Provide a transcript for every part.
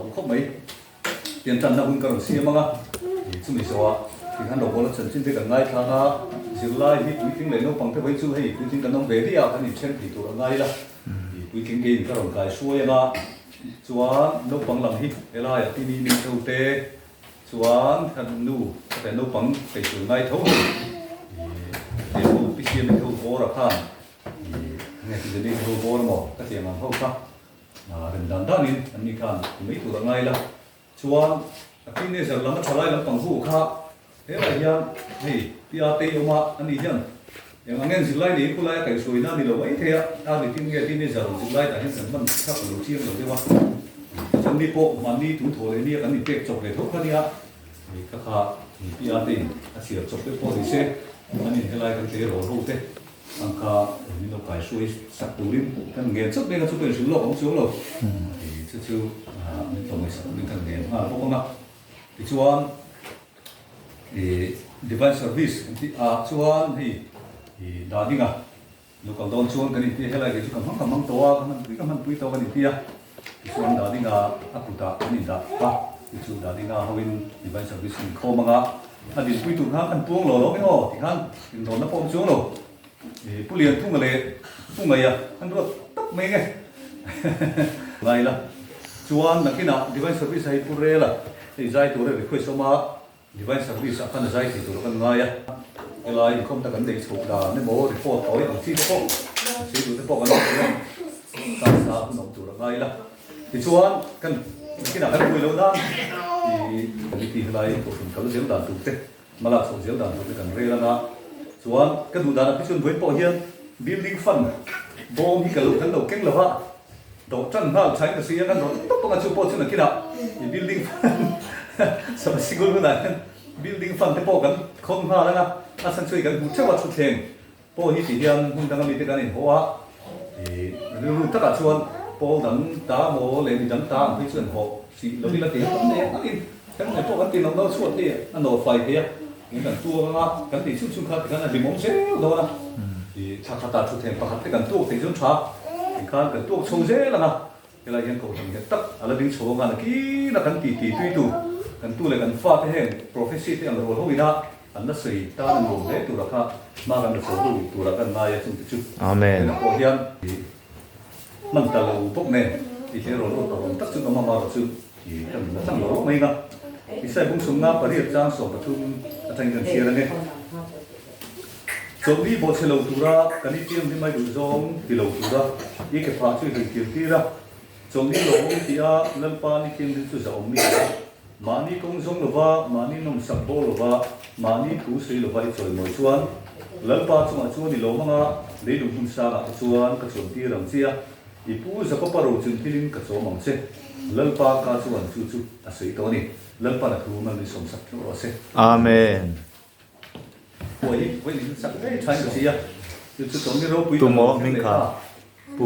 awm khawp mai. Tiang tanna hun ka rawn siam ang a, chumi zawhah tikhan Robola chanchin te kan ngaithlang a, zirlai hi puitling leh naupang te vawi chu hei puitling kan awm ve rih a, kan inthen thei tur a ngai ila, puitling keiin ka rawn kai hruai ang a, chuan naupang lam hi helaiah tini mi tho te chuan kan nu ka te naupang peihtur ngai tho ho i ho pi siami tho bawr a khan i nge ti ni tho bawr maw ka tiang ang ho kha rem dan danin an ni khan ti mai tur a ngai la chuan a teenager lam a thalai lampang hu kha Helai hian hei pi a tei awm a, ani hian eng ang nge zirlai nei khulai a kaihhruaina a ni lo mai thei a, a ni tin nge tin i zar zirlai tah hian kan hman thlak a lo chiang lo deuh a, tichuan mi pawh mahni tun thaw leh nia kan inpek chawp ve tho kha nia, hei kha kha pi a teiin a chhiar chawp deuh pawh ni se, anin helai kan tleirawl ho te ang kha min lo kaihhruai sak turin kan ngen chawp mek a, chu pawh inhrilh lawk awm chuang lo, chu chu min tlawmngaihsak turin kan ngen nghal bawk ang a, tichuan. Divine Service kan tih ah chuan hei dah ding a, local dawn chuan kan inti a, helai kei chu ka hmang ka hmang tawh a, ka hmanpui ka hmanpui tawh kan inti a, tichuan dah ding a a kutah kan indah a, tichu dah ding a hoin Divine Service kan inkhawm ang a, a dinpui tur khan kan puang lo lo eng aw tikhan inrawnna pawh awm chuang lo, Pu Lianthunga leh Pu Ngaia an ruat tak mai nge ngai la, chuan nakinah Divine Service a hei Pu Rela Hei zai tura request awm a, Divine Service ah khan a zai thei tur kan ngai a, helai inkhawmna kan neih chhoh dan emaw report tawi ang chi te pawh sawi duh te pawh kan awm thei a, tan sa hun awm tur a ngai la. Tichuan kan nakinah kan buai loh nan i committee helai kohhran kal zel dan tur te, hma lak chhoh zel dan tur te kan rel ang a, chuan ka duh danah phei chuan vawiin pawh hian building fund bawm hi ka lo kan lo keng lo va, Dawh tan nghal thain ka si a, kan dawh tawp ang a, chu pawh chu nakinah i building fund sava sikul hunah hian building fund te pawh kan khawn nghal ang a, a chhan chu hei kan hmuh theuh a thutthleng pawh hi ti hian hmun danga mite kan inhaw a, i rilru takah chuan pawl dang ta maw leh mi dang ta ang phei chu an haw hrih lo ila ti hian kan nei ang angin kan nei pawh kan ti loh loh chhuat hei a nawr fai thei a, in kan tuak ang a, kan tih chhun chhun kha tikhan a hlimawm zel dawn a. I thla khatah thutthleng pakhat te kan tuak thei chuan tha engkhan kan tuak chho zel ang a, helai hian kohhran nghet tak a la ding chho ang a, nakin a kan ti ti tui tu kan tu leh kan fa te heng prophecy te ang rual ho ina an la sawi tan a nuam hle tura kha hma kan la chho ru tura kan ngai a chung te chu Amen. Pawh hian i hman ta lo bawk nen i hle rual ho ta awm tak chu ka mama erawh chu i kan la tlang lo mai ang a, Isai bung sumna pariat chang 13 atangin kan chhiar ang e. Chawlhni bawhchhe lo tura kan i thianghlim ai duh zawng ti lo tura i ke phah chu i hlui tir tir a. Chawlhni lo awm tih a Lalpa ni thianghlim chu zahawm mi a. Mahni kawng zawng lova, mahni nawmsak bawr lova, mahni thu sawi lova i chawimawi chuan Lalpa chungah chuan i lawm anga leilung hmun sangah te chuan ka chuan tir ang che a, i pu Jakopa rochun thilin ka chawm ang che. Lalpa ka chuan chu chu a sawi tawh a ni. Lalpan a thu mal i sawmsak theuh rawh se. Amen. Tumaw hming kha Pu.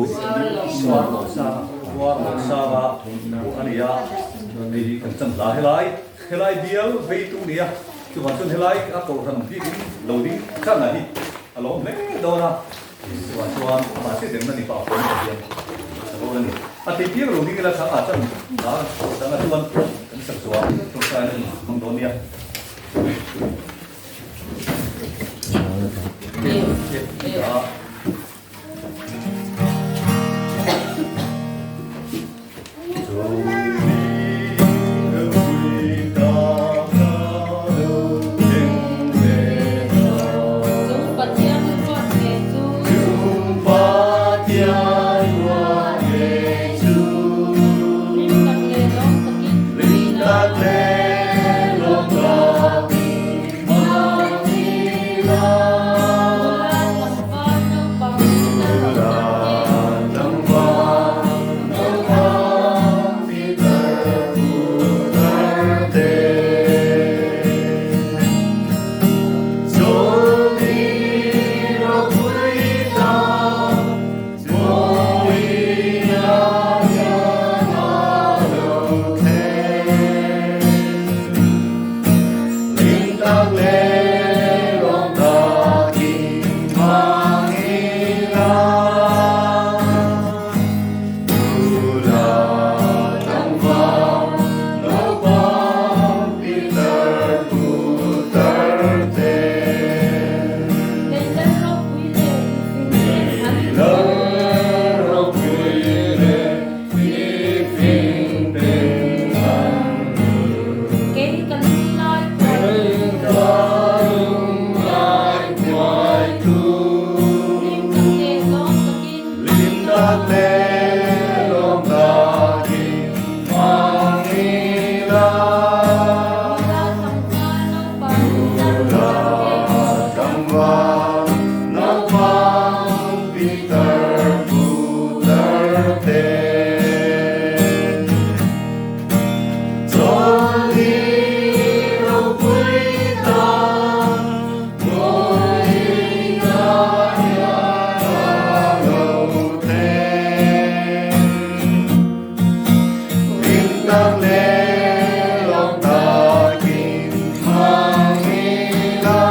tak leh lawm takin hmang ila. Nula tlangval naupang pitar putar te. Chawlhi ropui tan Mawina hian a lo thleng. Hlim tak leh lawm takin hmang ila.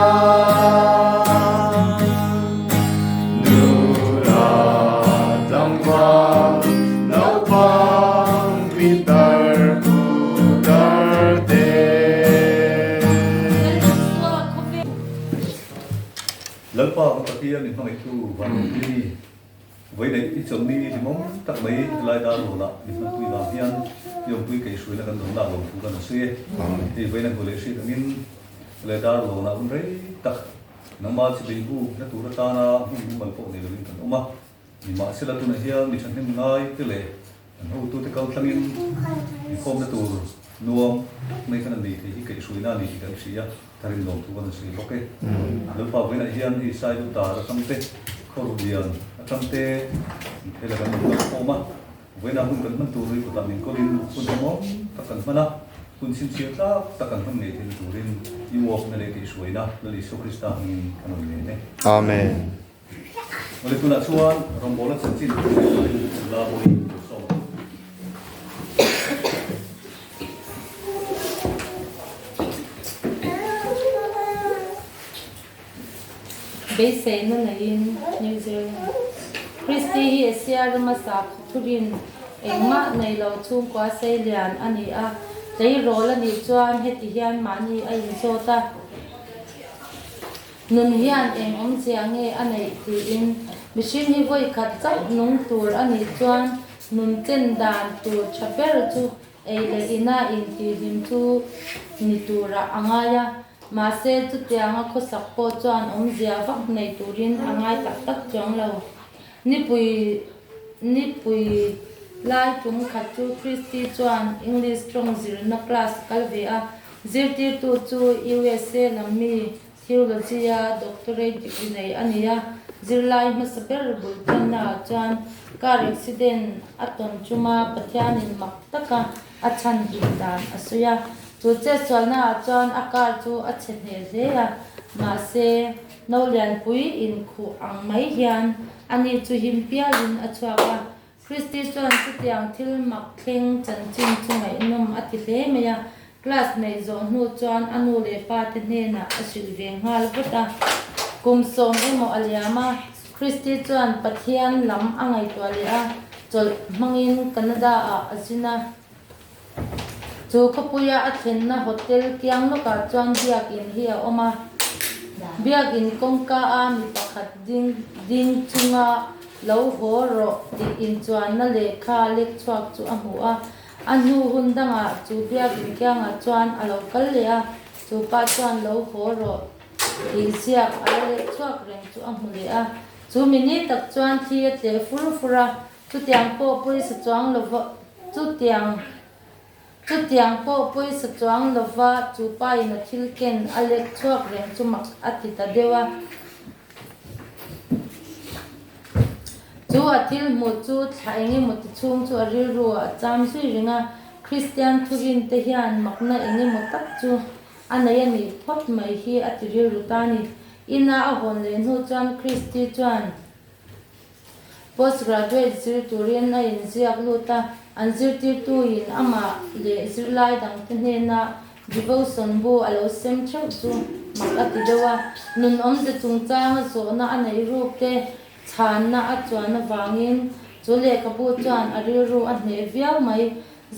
Nula tlangval naupang pitar putar te. Lalpa ka Pathian i hmangaihtu van ropui ni. Vawi neih i chawlhni hlimawm tak mai helai dar rawlah mi hmanpui vang hian i awmpui kaihhruaina kan dawn lak lo thu kan sawi e. Hei vawiin a hmu leh hriat angin helai dar rawnah hun rei tak Nangmah chi bei buk na tur atana hmun mumal pawh nei lovin kan awm a, nimahsela tunah hian mi thahnem ngai te leh kan hotute kal tlangin inkhawmna tur nuam tak mai khan an nei thei hi kaihhruaina a ni tih kan hria, tharin lawmthu kan sawi bawk e. Lalpa vawiinah hian hei Sailu tar atang te, Khawrh lian atang te inkhel a kan rawn kal khawm a. Vawiinah hun kan hman tur hi kutah min kawlin hun hlawmawm tak kan hman a, hun chhinchhiah tlak tak kan hman ngei theihna turin i uapna leh tihhruaina Lal Isua Krista hmangin kan rawn ngen e. Amen. Awle tunah chuan rawngbawlna chanchin thu hre turin la bawi tur sawm ang. Beiseina neiin New Zealand Christy hi Asia rama sakhaw thurin engmah nei lo chhungkua sei lian a ni a, tleirawl a nih chuan heti hian mahni a inzawt a, Nun hian eng awmzia nge a neih tiin mihring hi vawi khat chauh nung tur a nih chuan nun chen dan tur tha ber chu Ei leh ina intihhlim chu ni turah a ngai a, mahse chutianga khawsak pawh chuan awmzia vak nei turin a ngai tak tak chuang lo. Nipui nipui lai tum khat chu Christy chuan English tawng zirna class a kal ve a, zirtirtu chu USA lam mi Theology-a doctorate degree nei a ni a, zirlai hmasa ber bul tannaah chuan car accident a tawn chuma Pathianin mak taka a chhan hlim dan a sawi a. Chu chetsualnaah chuan a car chu a chhe hneh hle a, mahse no lianpui inkhuh ang mai hian ani chu him pialin a chhuak a. Christy chuan chutiang thil mak thleng chanchin chu ngaihnawm a ti hle mai a, class neih zawh hnu chuan a nu leh pa te hnenah a hrilh ve nghal vut a. Kum sawm emaw a liam a, Christy chuan Pathian lam a ngaihtuah leh a, chawlh hmangin Canada ah a zin a. Chu khawpuia a thlenna hotel kiang lawkah chuan biakin hi a awm a, biakin kawngka a mi pakhat ding ding chunga lo haw rawh tih inchuanna lehkha lek chhuak chu a hmu a. A hnu hun dangah chu biakin kiangah chuan a lo kal leh a, chu pa chuan lo haw rawh tih ziak a la lek chhuak reng chu a hmu leh a. Chu mi ni tak chuan thli a tleh fur fur a, Chutiang pawh pawisa chuang lova chutiang chutiang pawh pawisa chuang lova chu pain a thil ken a lek chhuak reng chu mak a ti ta deuh a. Chu a thil hmuh chu thla eng emaw ti chhung chu a rilru ah a cham zui reng a, Kristian thurin te hian makna eng emaw tak chu a nei a nih phawt mai hi a ti rilru ta a ni. Ina a hawn leh hnu chuan Kristi chuan Postgraduate zir turin a inziak lut a, an zirtirtuin amah leh zirlai dangte hnena devotion bu a lo sem theuh chu mak a ti deuh a. Nun awmze chungchanga zawhna a neih ruk te chhanna a chuan avangin chu lehkhabu chuan a rilru a hneh viau mai.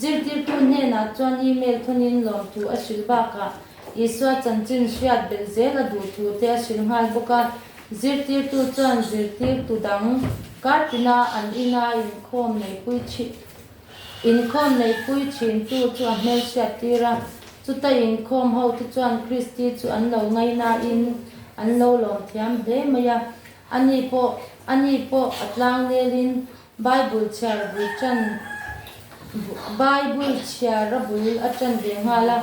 Zirtirtu hnenah chuan email thawnin lawmthu a hrilh bakah Isua chanchin hriat belh zel a duh thu te a hrilh nghal bawk a. Zirtirtu chuan zirtirtu dang kartina an ina inkhawm neihpui thin inkhawm neihpui thintu chu a hmelhriat tir a. Chuta inkhawm hote chuan Kristi chu an lo ngainain an lo lawm thiam hle mai a. Ani pawh ani pawh a tlangnelin. Bible chhiar bul ṭan Bible chhiar a bul a ṭan ve nghal a.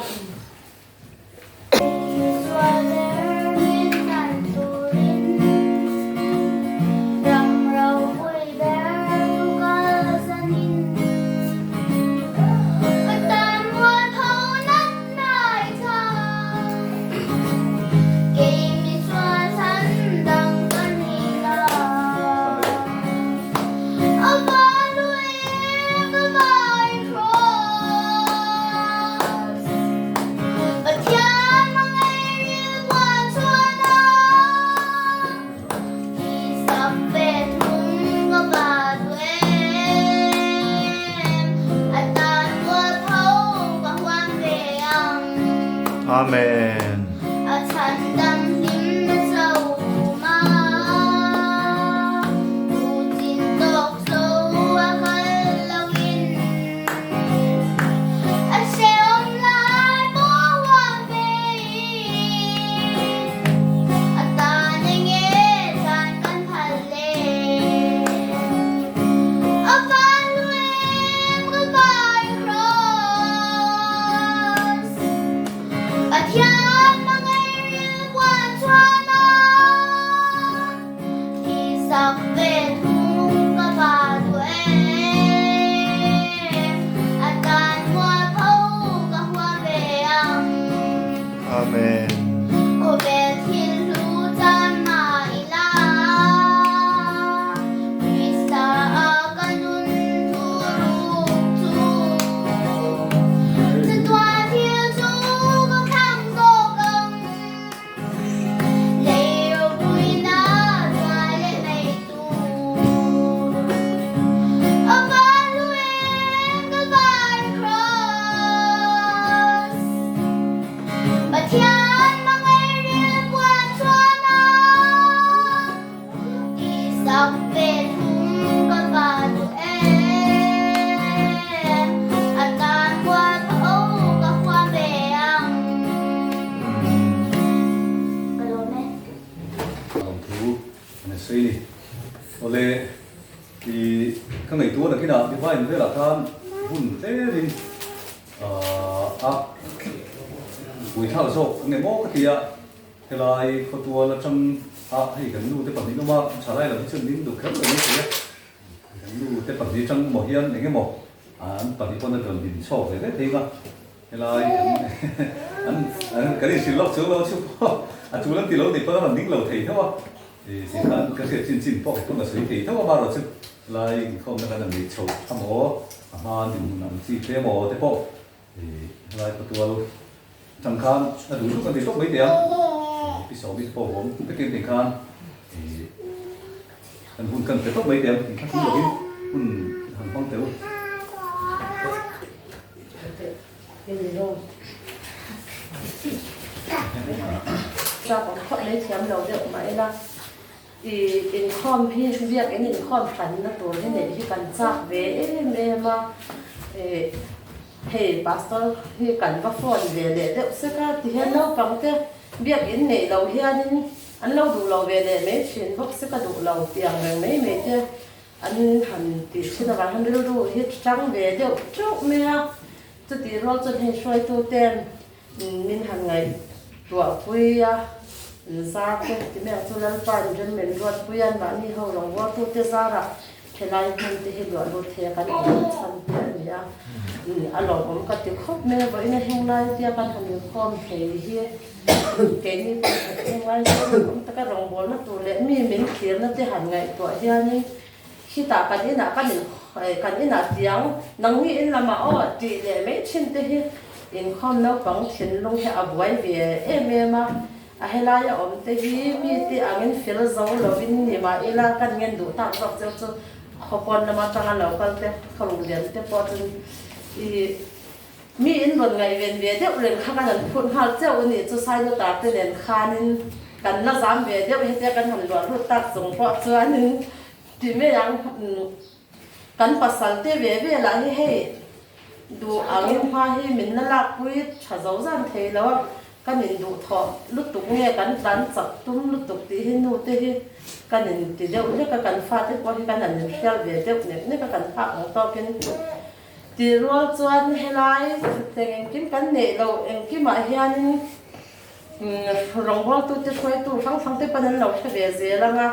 Amen. Amen. Lawmthu an en sawi ni. Awle i ka ngaihtuah nakinah Divine velah khan hun tlerin a buaithlak zawk ang em aw ka ti a, helai khawtual atang a hei kan nu te pahnih awm a, thalai lam hi chuan min duh kher lo mai thei a, kan nu te pahnih atang emaw hian eng emaw an pahnih pawn a rawn din chhawk ve ve thei ang a, helai kan an kan inhrilh lawk chuang lo chu pawh a tul an ti lo tih pawn a rawn ding lo thei tho a, tikhan ka hriat chin chin pawh kei pawn ka sawi thei tho a, amaherawhchu chu helai inkhawmna kan han neih chhoh amaw A hma dinhmun ang chi tle maw te pawh i helai khawtual atang khan a duh duh kan ti tawp mai teh a, pi sawmi te pawh vawm vekin tih khan i kan hun kan pe tawp mai teh ang tih kha thil lovin hun han hmang teh u. Chak awm khawp mai thiam lo deuh mah ila. I inkhawm hi biakin inkhawm hranna tur hi neih hi kan chak ve em em a, ih hei pastor hi kan va phone ve leh deuh sek a tihian naupang te biakin neih loh hianin an lo duh lo ve leh mai thin bawk se ka duh lo tiang reng mai mai te an han tih thin avang hian rilru hi tang ve deuh teuh mai a, chutih rual chuan hei hruaitu ten Min han ngaihtuahpui a, zar te ti mai ang chu Lalpa'n rem min ruatpui a, mahni ho rawn vuartute zarah helai hmun te hi luah lut thei a kan awm chhan te a ni a, a lawmawm ka ti khawp mai a, vawiin a heng lai tia kan han inkhawm thei hi keini pawh heng lai zawng awm taka rawngbawlna tur leh mi min thlirna te han ngaihtuah hianin khitah kan inah kan in kan inah tiang nangni in lamah aw tih leh mai thin te hi inkhawm naupang thinlung hi a buai ve em em a, a helaia awm te hi mi te angin fel zo lovin ni mah ila kan ngen duh tak zawk cheu chu khawpawn lama tanga lo kal te khaw lian te pawh chu i mi in rawn ngaihven ve deuh reng kha kan han phut nghal cheu a nih chu Sainawta te nen khanin kan la zam ve deuh hetia kan han luah lut tak chung pawh chuanin ti mai ang kan pasal te ve ve lah hi hei duh angin hma hi min la lakpui tha zo zan thei lo a kan induhthawh lutuk nge kan tlan chak tum lutuk tih hi nu te hi. Kan in ti deuh hlek a, kan fate pawh hi kan han inhrial ve deuh nek nek a, kan phak ang tawkin. Tih rual chuan helai thutthleng engkim kan neih loh engkimah hianin rawngbawltute hruaitu hrang hrang te pawn an lo hre ve zel ang a,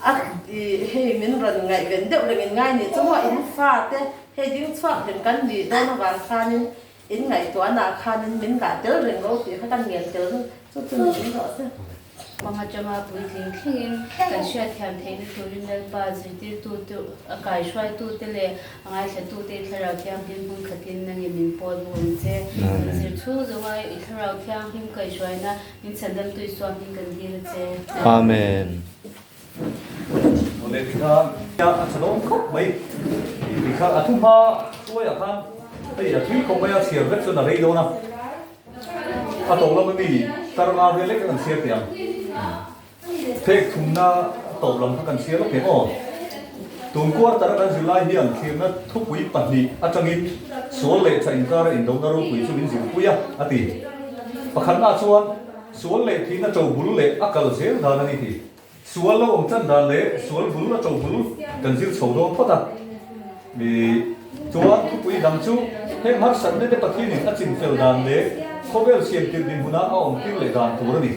a hei min rawn ngaihven deuh reng in ngai nih chu maw in fate hei ding chhuak hlim kan nih dawn avang khanin in ngaihtuahnaah khanin min dah tel reng lo tih kha kan ngen tel chu chu ni in rawh se. Hmang atanga puitling thlengin kan hriatthiam theihna turin Lalpa zirtirtute, a kaihruaitute leh a ngaithlatute i Thlarau Thianghlim hmun khatin nangin min pawl bawk ang che. Kan zir chhung zawnga i Thlarau Thianghlim kaihhruaina min chhandamtu Isua hming kan dil a che. Amen. Awle tikhan a tha dawn khawp mai. Tikhan a thu hma hruaiah khan hei a thui khawp mai a, chhiar vek chuan a rei dawn a. A tawp lam ami tar nga vel lek kan chhiar teh ang. Phek thumna tawp lam kha kan chhiar lawk teh aw. Tun quarter a kan zir lai hian thlirna thupui pahnih atangin sual leh tha inkara indona ropui chu min zirpui a, a ti. Pakhatnaah chuan sual leh thihna to bul leh a kal zel dan a ni ti. Sual lo awm tan dan leh sual bul a to bul kan zir chho dawn phawt a. Mi chuan thupui dang chu heng harsatna te Pathianin a chin fel dan leh khawvel siam tirh dinhmuna a awm tir leh dan tur a ni.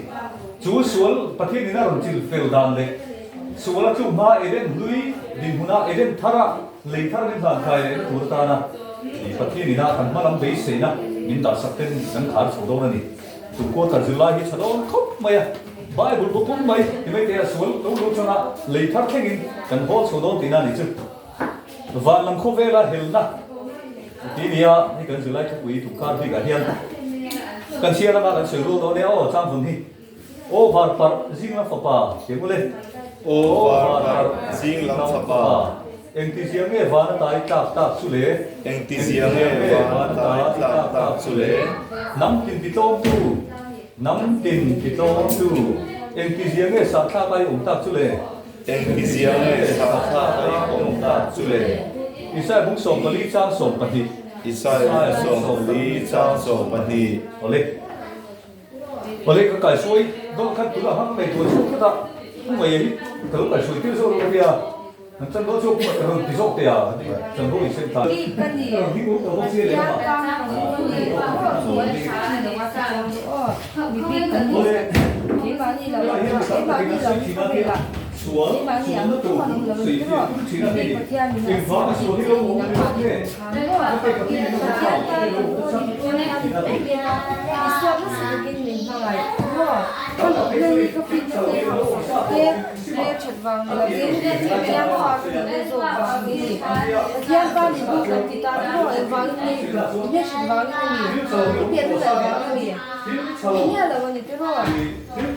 Chu sual Pathianin a rawn chin fel dan leh sual a tluk hma Eden hlui dinhmuna Eden thara lei thar min hlan kai lehna tur atana Pathianin a kan hma lam beiseina min dahsak ten kan khar chho dawn a ni. Chu quarter zirlai hi tha dawn khawp mai a, Bible bu pum mai ti mai te a sual lo lo changa lei thar thlengin kan hawl chho dawn tihna a nih chu. Van lam khawvela helna ti nia hei kan zirlai thupui tukar bikah hian kan chhiar lama kan sawi rual dawn nia aw changvun hi Aw var parh zing lam fapa ti ang ule. Aw var parh zing lam fapa. Engtizia nge van a tai tlak tak chu le? Engtizia nge van a tai tlak tak chu le? Hnam tin ti tlawmtu, hnam tin ti tlawmtu, engtizia nge sahthlak ai awm tak chu le? Engtizia nge sahthlak ai awm tak chu le? Isaiah bung 14 chang 12. Isaiah bung 14 chang 12. Awle. Awle ka kaihruai dawh khan tuna hang nei tur chhung khat a Hmangaih hi ka lo kaihruai tir zawk lo ania an chan dawn chu Hmangaih ka rawn ti zawk teh a chan dawn in sem ta Sual sualna tur sawi fiah tum thin a ni. Engvanga sual hi lo awm ni lo nge?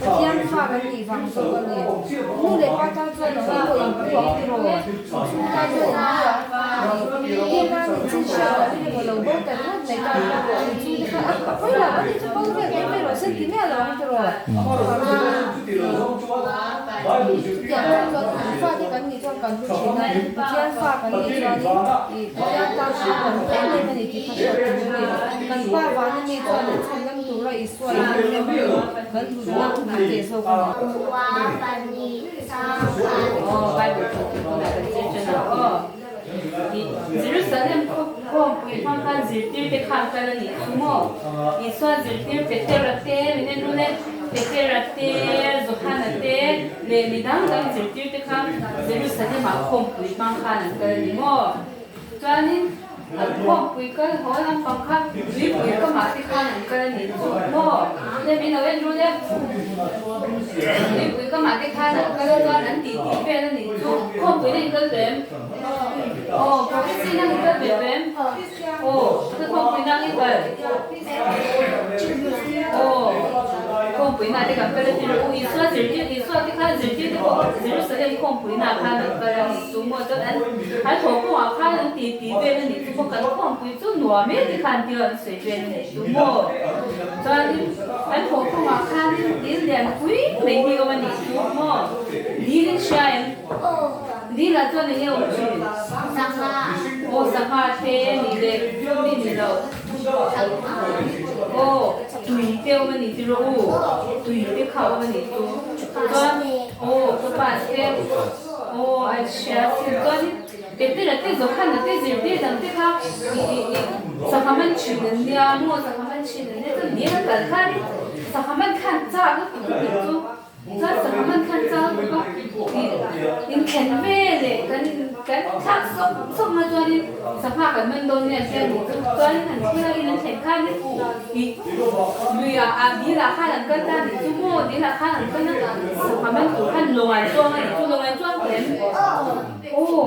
Pathian fa kan nih vang zawk a ni. Nu leh pa tan chuan nang pawh in pu ang tiraw? Chhung tan chuan in pu ang Heng nan in chin hriat loh in emaw lo bo ta ringawt mai tan pawh in chhungte khan a pawi lo a ni chu bo vel mai mai rawh se ti miah lo ang tiraw? Chutiang tan chuan kan fate kan nih chuan kan hlu thin a, Pathian fa kan nih chuanin ih Pathian tan chuan kan hlu em em a ni tih kha hriat tur a ni. Kan pa vana mi chuan an chhan lam tura Isua in an ram hi kan hlutna min teh zawk a ni. Jerusalem khawmpui hmang khan zirtirte khan kal a nih chu maw? Isua zirtir Petera te, Minenrule Petera te, Johana te leh mi dang dang zirtirte kha Jerusalem-ah khawmpui hmang khan an kal a ni maw? Chuanin an khawmpui kal haw lampang kha tuipui kamah te khan an kal a nih chu maw? Le min lo en rul e. Tuipui kamah te khan an kal a chuan an tih tih vel a nih chu. Khawmpui na in kal ve em? Aw, prophecy nang in kal ve ve em? Aw, ka khawmpui nang in kal. Aw, khawmpui na te kan kal a tirh u. Isua zirtir, Isua te khan zirtir te pawh Jerusalem khawmpui na khan an kal a nih chu maw? Chuan an an haw kawngah khan an ti ti vel a nih chu maw? Kan khawmpui chu nuam e ti khan tia an sawi vel a nih chu maw? Chuanin an haw kawngah khanin dil lian pui mai hi awm a nih chu maw? Dil in hria em? Dil ah chuan eng nge awm thin? Aw sangha te nih leh mi ni lo. Aw tui te awm a ni tiraw u? Tui te kha awm a nih chu. Chuan. Aw ka pa te aw a hria sin chuan in Petera te Johana te zirtir dang te kha i i i sangha man thin an nia maw sangha man thin an nia chuan ni a kal khan in sangha man khan chak lutuk a tih chu chuan sangha man khan chak lutuk a i in thlen ve leh kan in kan thlak sawk sawk na chuan in sangha kan man dawn nia tia ni chu chuan in an thil a in an thlen khan in i Lui ah ah dil ah khan an kal ta nih chu maw dil ah khan an kal a sangha man tur khan lawng an chuang a nih chu lawng an chuang hlem aw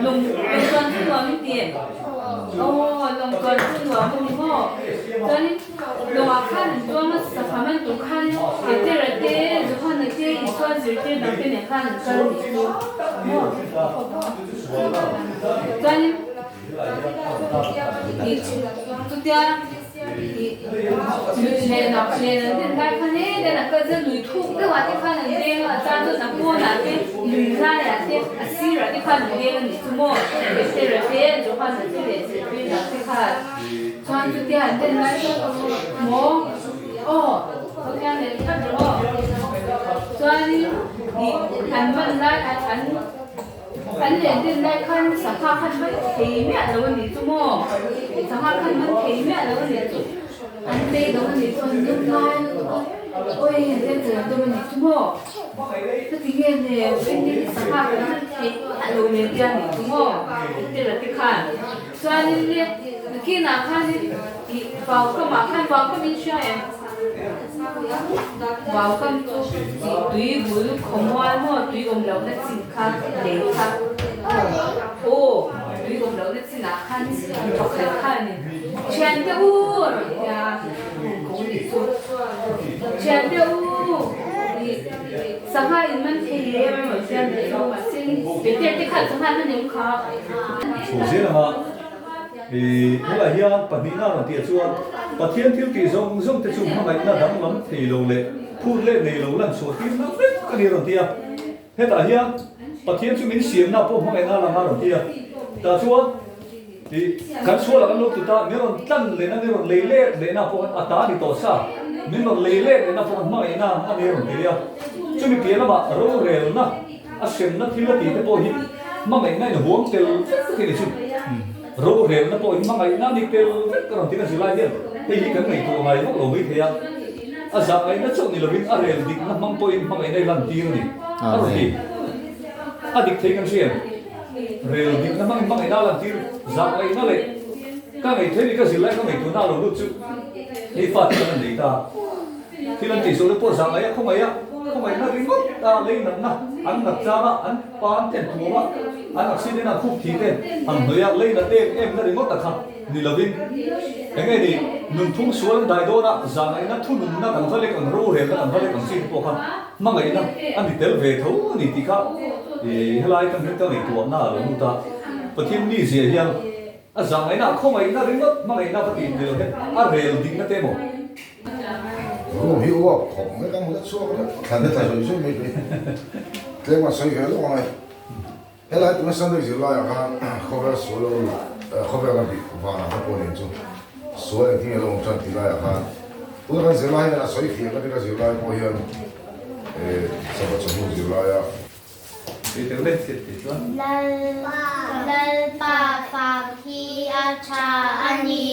lawng lawng chuan chu nuam in ti em aw lawng chuan chu nuam a ni maw chuanin lawng ah khan an chuang a sangha man tur khan Petera te Johana te Isua zirtir dang te nen khan an kal a nih chu maw chuanin Chutia lui leh nak nen an den lai khan he den a kal zel lui thuk deuh ah te khan an leng a a tan chuan a pawn ah te lui lai ah te a sir ah te khan an leng a nih chu maw Petera te Johana te leh Zirpina te khan chuan chutia an den lai chuan maw aw chutia leh tlat rawh aw chuanin ih an man lai an An leh den lai khan sangha khan man thei miah lo a nih chu maw? Sangha khan man thei miah lo a nih chu. An lei lo a nih chu an lum lai lutuk a, awi an lem tel an dawm a nih chu maw? Ka ti nge le, engtin nge sangha kan man thei miah lo le tia nih chu maw? Petera te khan. Chuanin le nakinah khanin ih vaukamah khan vaukam in hria em? Vaukam chu ih tui bul khawmual maw tui awm lohna chin kha lei kha aw tui awm lohna chinah khan pakhat khanin thiante u a rawn ti a ko nih chu thiante u ih sangha in man thei em a rawn ti a nih chu mahse Peter te khan sangha an man em kha. Chho zel anga i helai hian pahnihna rawn tih ah chuan Pathian thil tih zawng zawng te chu hmangaihna danglam thei lo leh phut leh nei lo lan chhuah tir na vek a ni rawn ti a. Hetah hian Pathian chu min siamna pawh hmangaihna lang a rawn ti a. Tah chuan i kan sualah kan lo tut a, min rawn tlan lehna, min rawn lei let lehna pawh khan a ta ni tawh sa, min rawn lei let lehna pawh khan hmangaihna a ni rawn ti a. Chumi piah lamah rorelna a hremna thil a tih te pawh hi hmangaihna in huam tel vek vek a ni chu. Rorelna pawh hi hmangaihna a ni tel vek a rawn ti na zirlai hian hei hi kan ngaihtuah ngai vak lo mai thei a. A zah ngaihna chauh ni lovin a rel dikna hmang pawhin hmangaihna i lantir a ni. A rawn ti. A dik thei kan hria em? Rel dikna hmangin hmangaihna a lantir zah ngaihna leh ka ngaihthei ni ka zirlai ka ngaihtuahna a lo lut chu hei fate kan an nei ta. Thil an tih zawh te pawh zah ngaih a khawngaih a, khawngaihna ringawt a lei natna an nat chang a, an pan te an tuam a, an accident a khup thi te an hnawih a, lei nat em em na ringawt a kha ni lovin eng nge ni nunphung sual an dai dawn a, zah ngaihna thununna kan va lek ang, rorelna kan va lek ang chi te pawh kha hmangaihna a ni tel ve tho a ni tih kha helai kan ka ngaihtuahna a lo lut a, Pathian mi ziah hian A zahngaihna a khawngaihna ringawt hmangaihna ka tih ni lo hian a rel dikna te maw? Room hi uap khawp mai ka hmu ta chhuak reuh thlan te tla zawih zawih mai tui tlem a sawi ve lawk ang e. Helai tuna Sunday zirlai ah khan khawvel sual lo khawvel a bih vanah te pawh nen chu sual engtin nge lo awm tan tih laiah khan tuna kan zirlai hian a sawi fiah ka ti ka zirlai pawh hian Sabbath chawhnu zirlai ah Lalpa fak hi a tha a ni,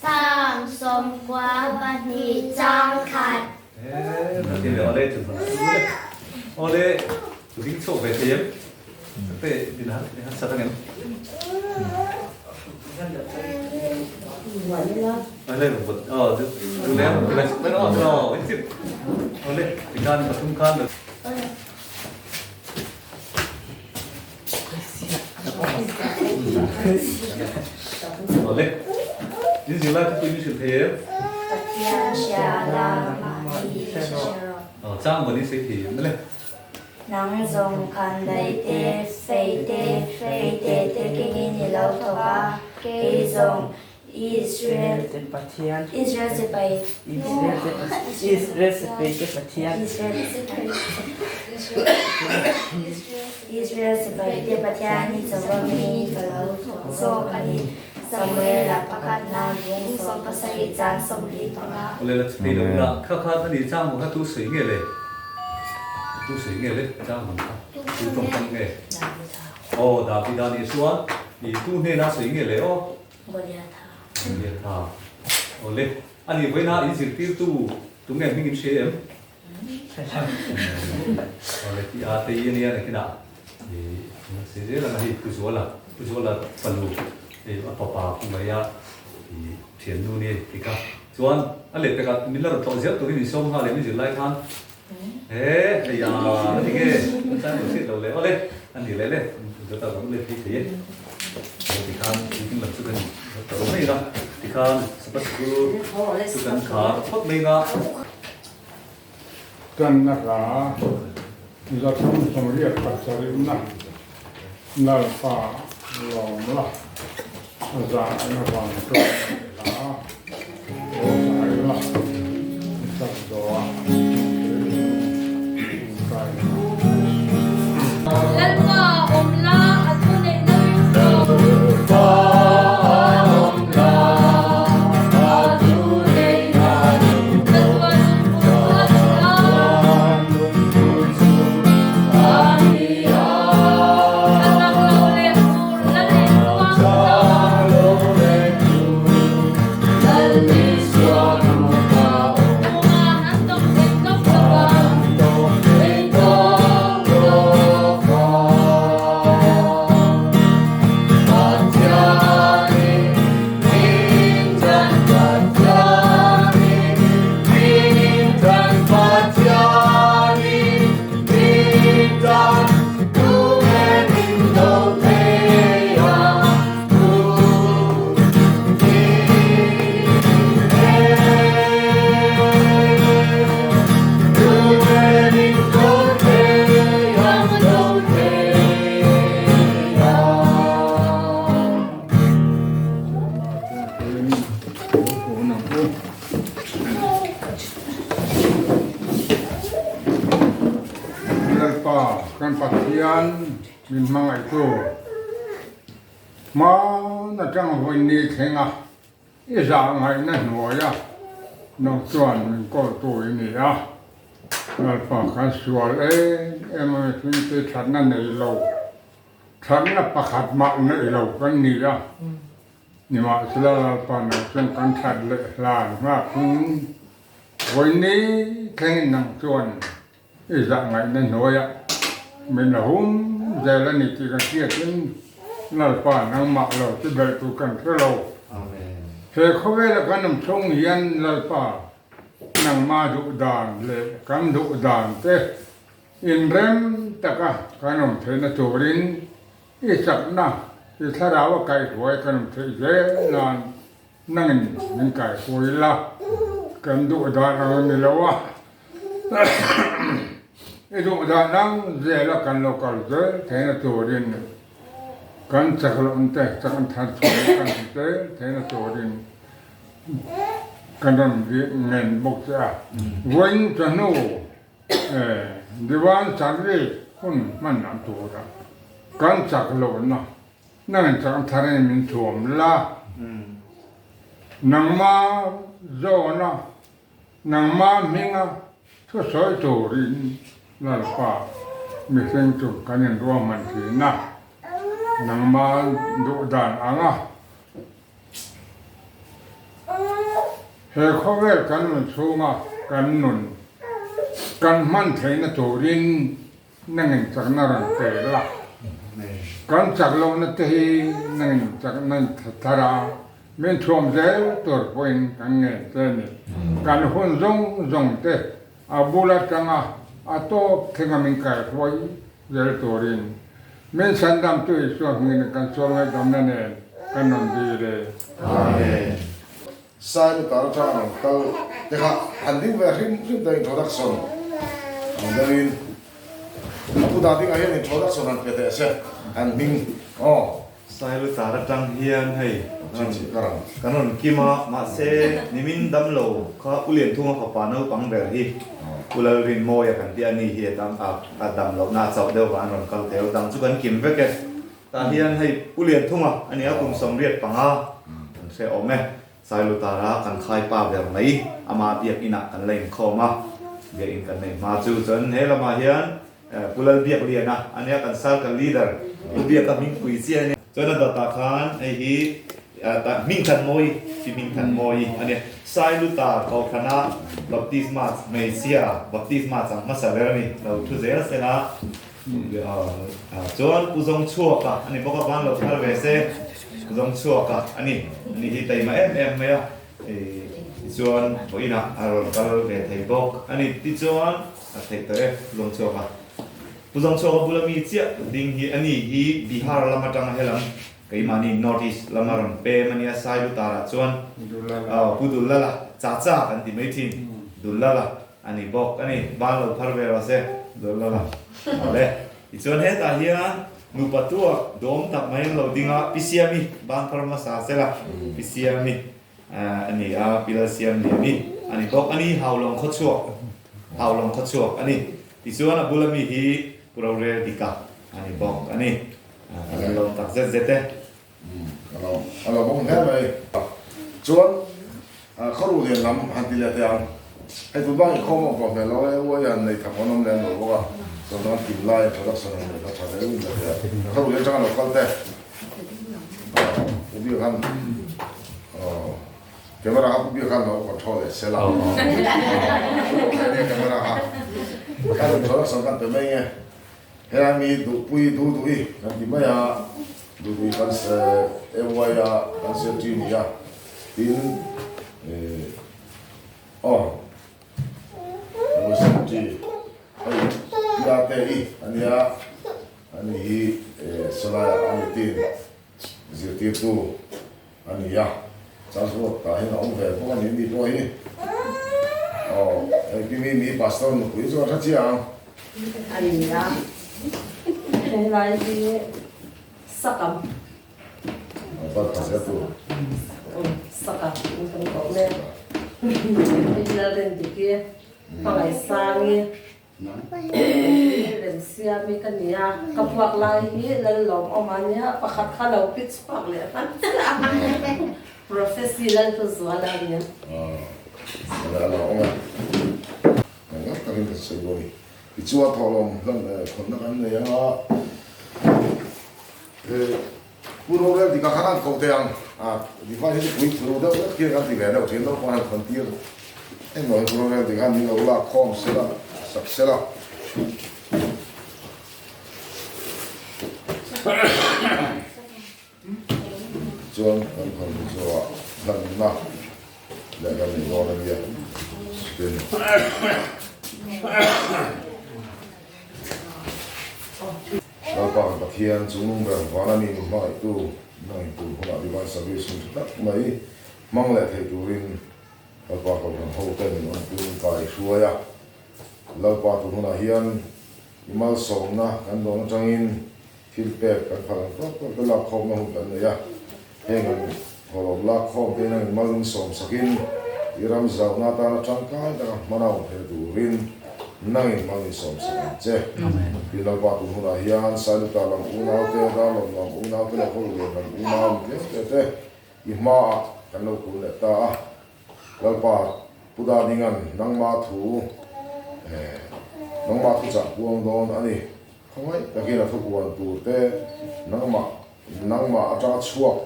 Psalm 92 chang khat. Pathian hria la mahni hre rawh. Nang zawng khan daih te, fei te, fei te te kengin i lo thawk a, kei zawng Israel te Pathian. Israel sipai. Israel te Israel sipai te Pathian. Israel sipai te Pathian hi chaw mi ka lo thawk zawk a ni. Samuel a pakhat na bung 17 chang 25. Awle la chhei lo ila kha kha a ni chang maw kha tu sawi nge le. Tu sawi nge le chang hmun kha? Tu tawngkam nge? Aw Davida nih chuan i tu hnena sawi nge le aw? Goliatha. Goliatha. Aw le, a nih vawiina in zirtirtu tu nge hming in hria em? Aw le tih a tei a nia nakinah i sawi zel ang a hei Pu Zuala, Pu Zuala fanu hei a fapa Pu Ngaia i thiannu nia tih kha. Chuan a leh pekah min la rawn tlawh zel turin in sawm nghal em i zir lai khan he hei a a ti nge an tan lo hriat lo leh awle a ni leh le dawt a rawn let phei thei e aw tikhan meeting lam chu kan ta ro mai a tikhan sabbath school chu kan khar phawt mai anga. Tanna hla 387 Lalpa lawm la, a zahna vang tawk a ni la, aw zai la, i chak zawh a, kai la. Lalpa awm la, a thu neihna ring tawh. Lalpa awm la, a thu neihna ring tawh. Chatuan lungphur chu a ni a. Lalpa kan Pathian min hmangaihtu hman atang vawiin thleng a, i zah ngaihna hnuaia nang chuan min kawltu i ni a. Lalpa kan sual em em a mihringte thatna nei lo, thatna pakhat mah neih lo kan ni a. Nimahsela Lalpa nang chuan kan that leh hlan nghakin vawiin thlengin nang chuan i zah ngaihna hnuaiah min la hum zel a ni tih kan hriatin Lalpa nangmah lo chu belh tur kan hre lo. He khawvela kan awm chhung hian Lalpa nangmah duh dan leh kan duh dan te inrem taka kan awm theihna turin I chakna, i thlarau a kaihruai kan awm theih zel nan nangin min kaihruai la, kan duh dan ang a ni lo a, i duh dan ang zela kan lo kal zel theihna turin kan chak loh te chak an thar chhuah kan hmu zel theihna turin kan rawn ngen bawk che a. Vawiin chawhnu Divan service hun hman an tur a, kan chak lohna nangin chak tharin min thuam la, nangma zawna, nangma hminga thusawi turin Lalpa mihring chu kan inruahman thin a, nangma duhdan anga He khawvel kan nun chhunga kan nun kan hman theihna turin nangin chakna rawn pe la. Kan chak lohna te hi nangin chakna thar a, min thuam zel tur pawhin kan ngen che a ni. Kan hun zawng zawng te a bul atanga a tawp thlenga min kaihruai zel turin min Chhandamtu Isua hmingin kan sual ngaihdamna nen kan rawn dil e. Amen. Sai lutar atanga rawn kal te kha han ding ve hrim hrim ta introduction ang deuhin a pu dan dingah hian introduction han pe teh se han hming aw. Sai lutar atang hian hei kan rawn kim a, mahse nimin damlo kha U Lianthunga fapa naupang ber hi U Lalrinmawia kan tih a ni hi a damlohna a chauh deuh vang an rawn kal tel dang chu kan kim vek e. Tah hian hei U Lianthunga a nia kum 85 kan hre awm e. Sai lutara kan khai pa ber mai amah biakinah kan la inkhawm a, biakin kan neih hma chu chuan he lamah hian. Pu Lalbiakliana a nia kan circle leader Pu Biaka hmingpui chiah a nia. Chuan a dawtah khan hei hi Hmingthanmawi Pi Hmingthanmawi a nia. Sailuta Kohhrana Baptisma hmeichhia Baptisma chang hmasa ber a ni lo thu zel sela chuan Pu Zawngchhuaka a ni bawk a van lo thar ve se Pu Zawngchhuaka a ni a ni hi taima em em mai a tichuan vawiinah a rawn kal ve thei bawk a ni tichuan a theih tawh e Pu Zawngchhuaka Pu Zawngchhuaka bula mi chiah ding hi a ni hi Bihar lam atanga helam Keimahni North East lama rawn pem a nia, Sailutarah chuan Pu Dullala, Chacha kan ti mai thin, Dullala a ni bawk a ni, ban lo phar ve rawh se, Dullala. Awle, tichuan hetah hian nupa tuak dawm tak mai an lo ding a, Pi Siami ban phar hmasa se la, Pi Siami a ni a, Pi Lalsiamliani a ni bawk a ni, Haulawng khawchhuak, Haulawng khawchhuak a ni. Tichuan a bula mi hi Pu Rorel Dika a ni bawk a ni. Kan lawm tak zet zet e. A lo bawm hle mai. Chuan khawruh lian lam han ti leh teh ang. Hei tun bak inkhawm awm tawh hmel lo e, uai han nei tham an awm lem lo bawk a. Chuan kan kim lai production ang leh kha tha hle in la teh a. Khawruh lian atanga lo kal te. Pu Biak han camera kha Pu Biak han lo control leh sel a. Camera kha kan production kan pe mai nge. Helai mi duhpui duh duh i kan ti mai a, duh duh i kan MY a kan secretary ni a, tin aw MY secretary hei Piate i a nia, ani hi salai ah ani tin zirtirtu a ni a, Charles tah hian a awm ve bawk a ni, mi pawh hi aw hei pi mi mi pastor nupui chu a tha chiah ang. A ni a, helai hi sakam. Sakam kan koh mek. Hei Lalrindiki, Hmangaihsangi. Remsiami ka ni a, ka puak lai hi Lallawmawma a nia, pakhat kha lo pi chhuak leh hman chiah a, Prophecy Lalhluzuala a nia. Lallawmawma engah takin ka sawi dawn i, tichuan thawhlawm hlan khawnna kan nei anga Pu Rorel dikah khan an koh teh ang a, Divine hi chu pui thlu deuh vek hian kan ti ve deuh thin, naupang han khawn tir engmaw hi Pu Rorel dikah min lo lak khawm sela, sak sela. Chuan kan khawn bu zawhah hlanna leh kan nei dawn a nia. Tin. Lalpa kan Pathian chungnung ber vana mi min hmangaihtu nangin tun hunah Divine Service hun tha tak mai hmang leh thei turin Lalpa Kohhran hoten min awmpui min kai hruai a. Lalpa tun hunah hian i malsawmna kan dawn atangin thil pek kan phal ang tawk tawk te lakkhawmna hun kan nei a. Heng an thawhlawm lakkhawm te hian mal in sawm sakin i ram zauhna atana tangkai taka hman a awm thei turin nangin mal in sawm sak ang che. Tin Lalpa tun hunah hian Sailuta lam unaute, Ralawm lam unaute leh Hawllian lam unau mi tlem te te i hmaah kan lo kul leh ta a. Lalpa Pu Dadinga'n nangma thu nangma thuchah puang dawn a ni. Khawngaih takin a thupuan tur te nangmah Nangmah atanga chhuak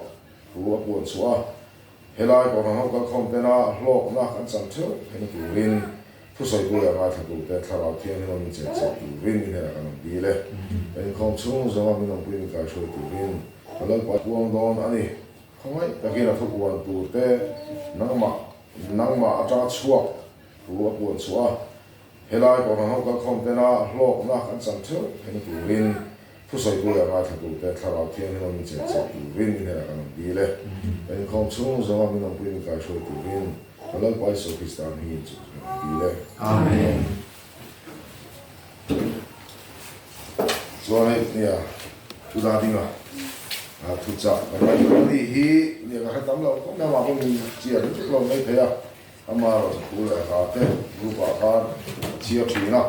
thu a puan chhuah a, helai Kohhran ho kalkhawm tena hlawkna kan chan theuh theihna turin thusawitu leh ngaithlatute Thlarau Thianghlim a min chenchilh turin i hnenah kan rawn dil e. Kan inkhawm chhung zawnga min awmpui min kaihruai turin ka Lalpa puang dawn a ni. Khawngaih takin a thupuan turte nangmah nangmah atanga chhuak thu a puan chhuah a, Helai Kohhran ho kalkhawm tena hlawkna kan chan theuh theihna turin thusawitu leh ngaithlatute Thlarau Thianghlim a min chenchilh turin i hnenah kan rawn dil e. Kan inkhawm chhung zawnga min awmpui min kaihruai turin ka Lalpa Isua Krista hmingin chu kan rawn dil e. Amen. Chuan hei nia thu dah dinga thuchah kan ngaihtuah a nih hi nia ka hre tam lo khawp mai a, amah pawh min chiar ringawt lo mai thei a. Ama erawh chu thu leh hla te group ah khan a chhiar thin a,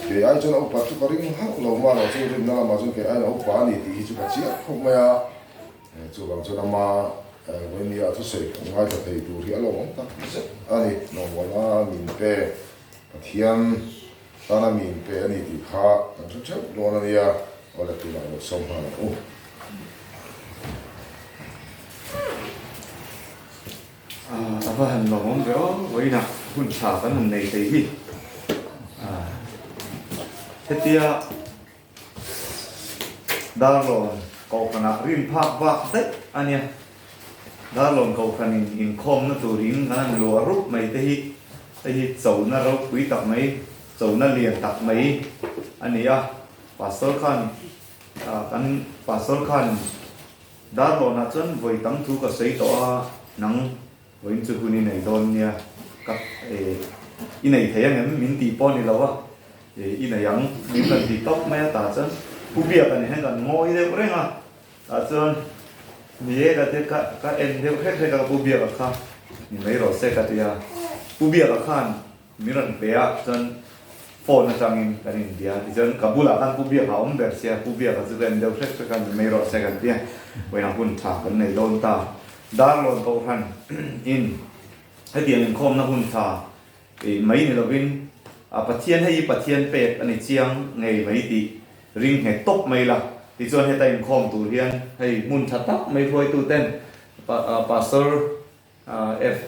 kei ai chuan a upat chu ka ring hauh lo, ama erawh chu rinna lamah chuan kei aiin a upa a ni tih hi chu ka chiah khawp mai a, chuvang chuan ama Vawimia thusawi kan ngaithla thei tur hi a lawmawm tak zet a ni, nawmawlna min pe Pathian. tana mi inpe a ni tih kha kan hre theuh dawn a nia, awle tunah lo sawm nghal ang u. A va han lawmawm ve aw, vawiinah hun tha kan han nei thei hi. Hetia Darlawn Kohhranah rin phak vak daih a nia. Darlawn Kohhranin inkhawmna turin kan han luah rup mai te hi hei hi chona ropui tak mai, chona lian tak mai a ni a. Pastor khan kan Pastor khan Darlawnah chuan vawi tam thu ka sawi tawh a, nang vawiin chu hun i nei dawn nia, ka i nei thei angem min tih pawh a ni lo a, i nei ang min rawn ti tawp mai a, tah chuan Pu Biaka nen hian kan ngawi deuh reng a, tah chuan ni e ka ti ka ka en deuh hrek hrek a Pu Biaka kha ni mai rawh se ka ti a, Pu Biaka khan Min rawn pe a, chuan phone atangin kan inbia a, tichuan ka bulah khan Pu Biaka a awm ber sia, Pu Biaka chu ka en deuh hrek hrek a, ni mai rawh se kan ti a, vawiinah hun tha kan nei dawn ta. Darlawn Kohhran in hetiang inkhawmna hun tha mai ni lovin Pathian hei hi Pathian pek a ni chiang ngei mai tih ring nghet tawp mai la, tichuan heta inkhawm tur hian hei hmun tha tak mai hruaituten Pastor F.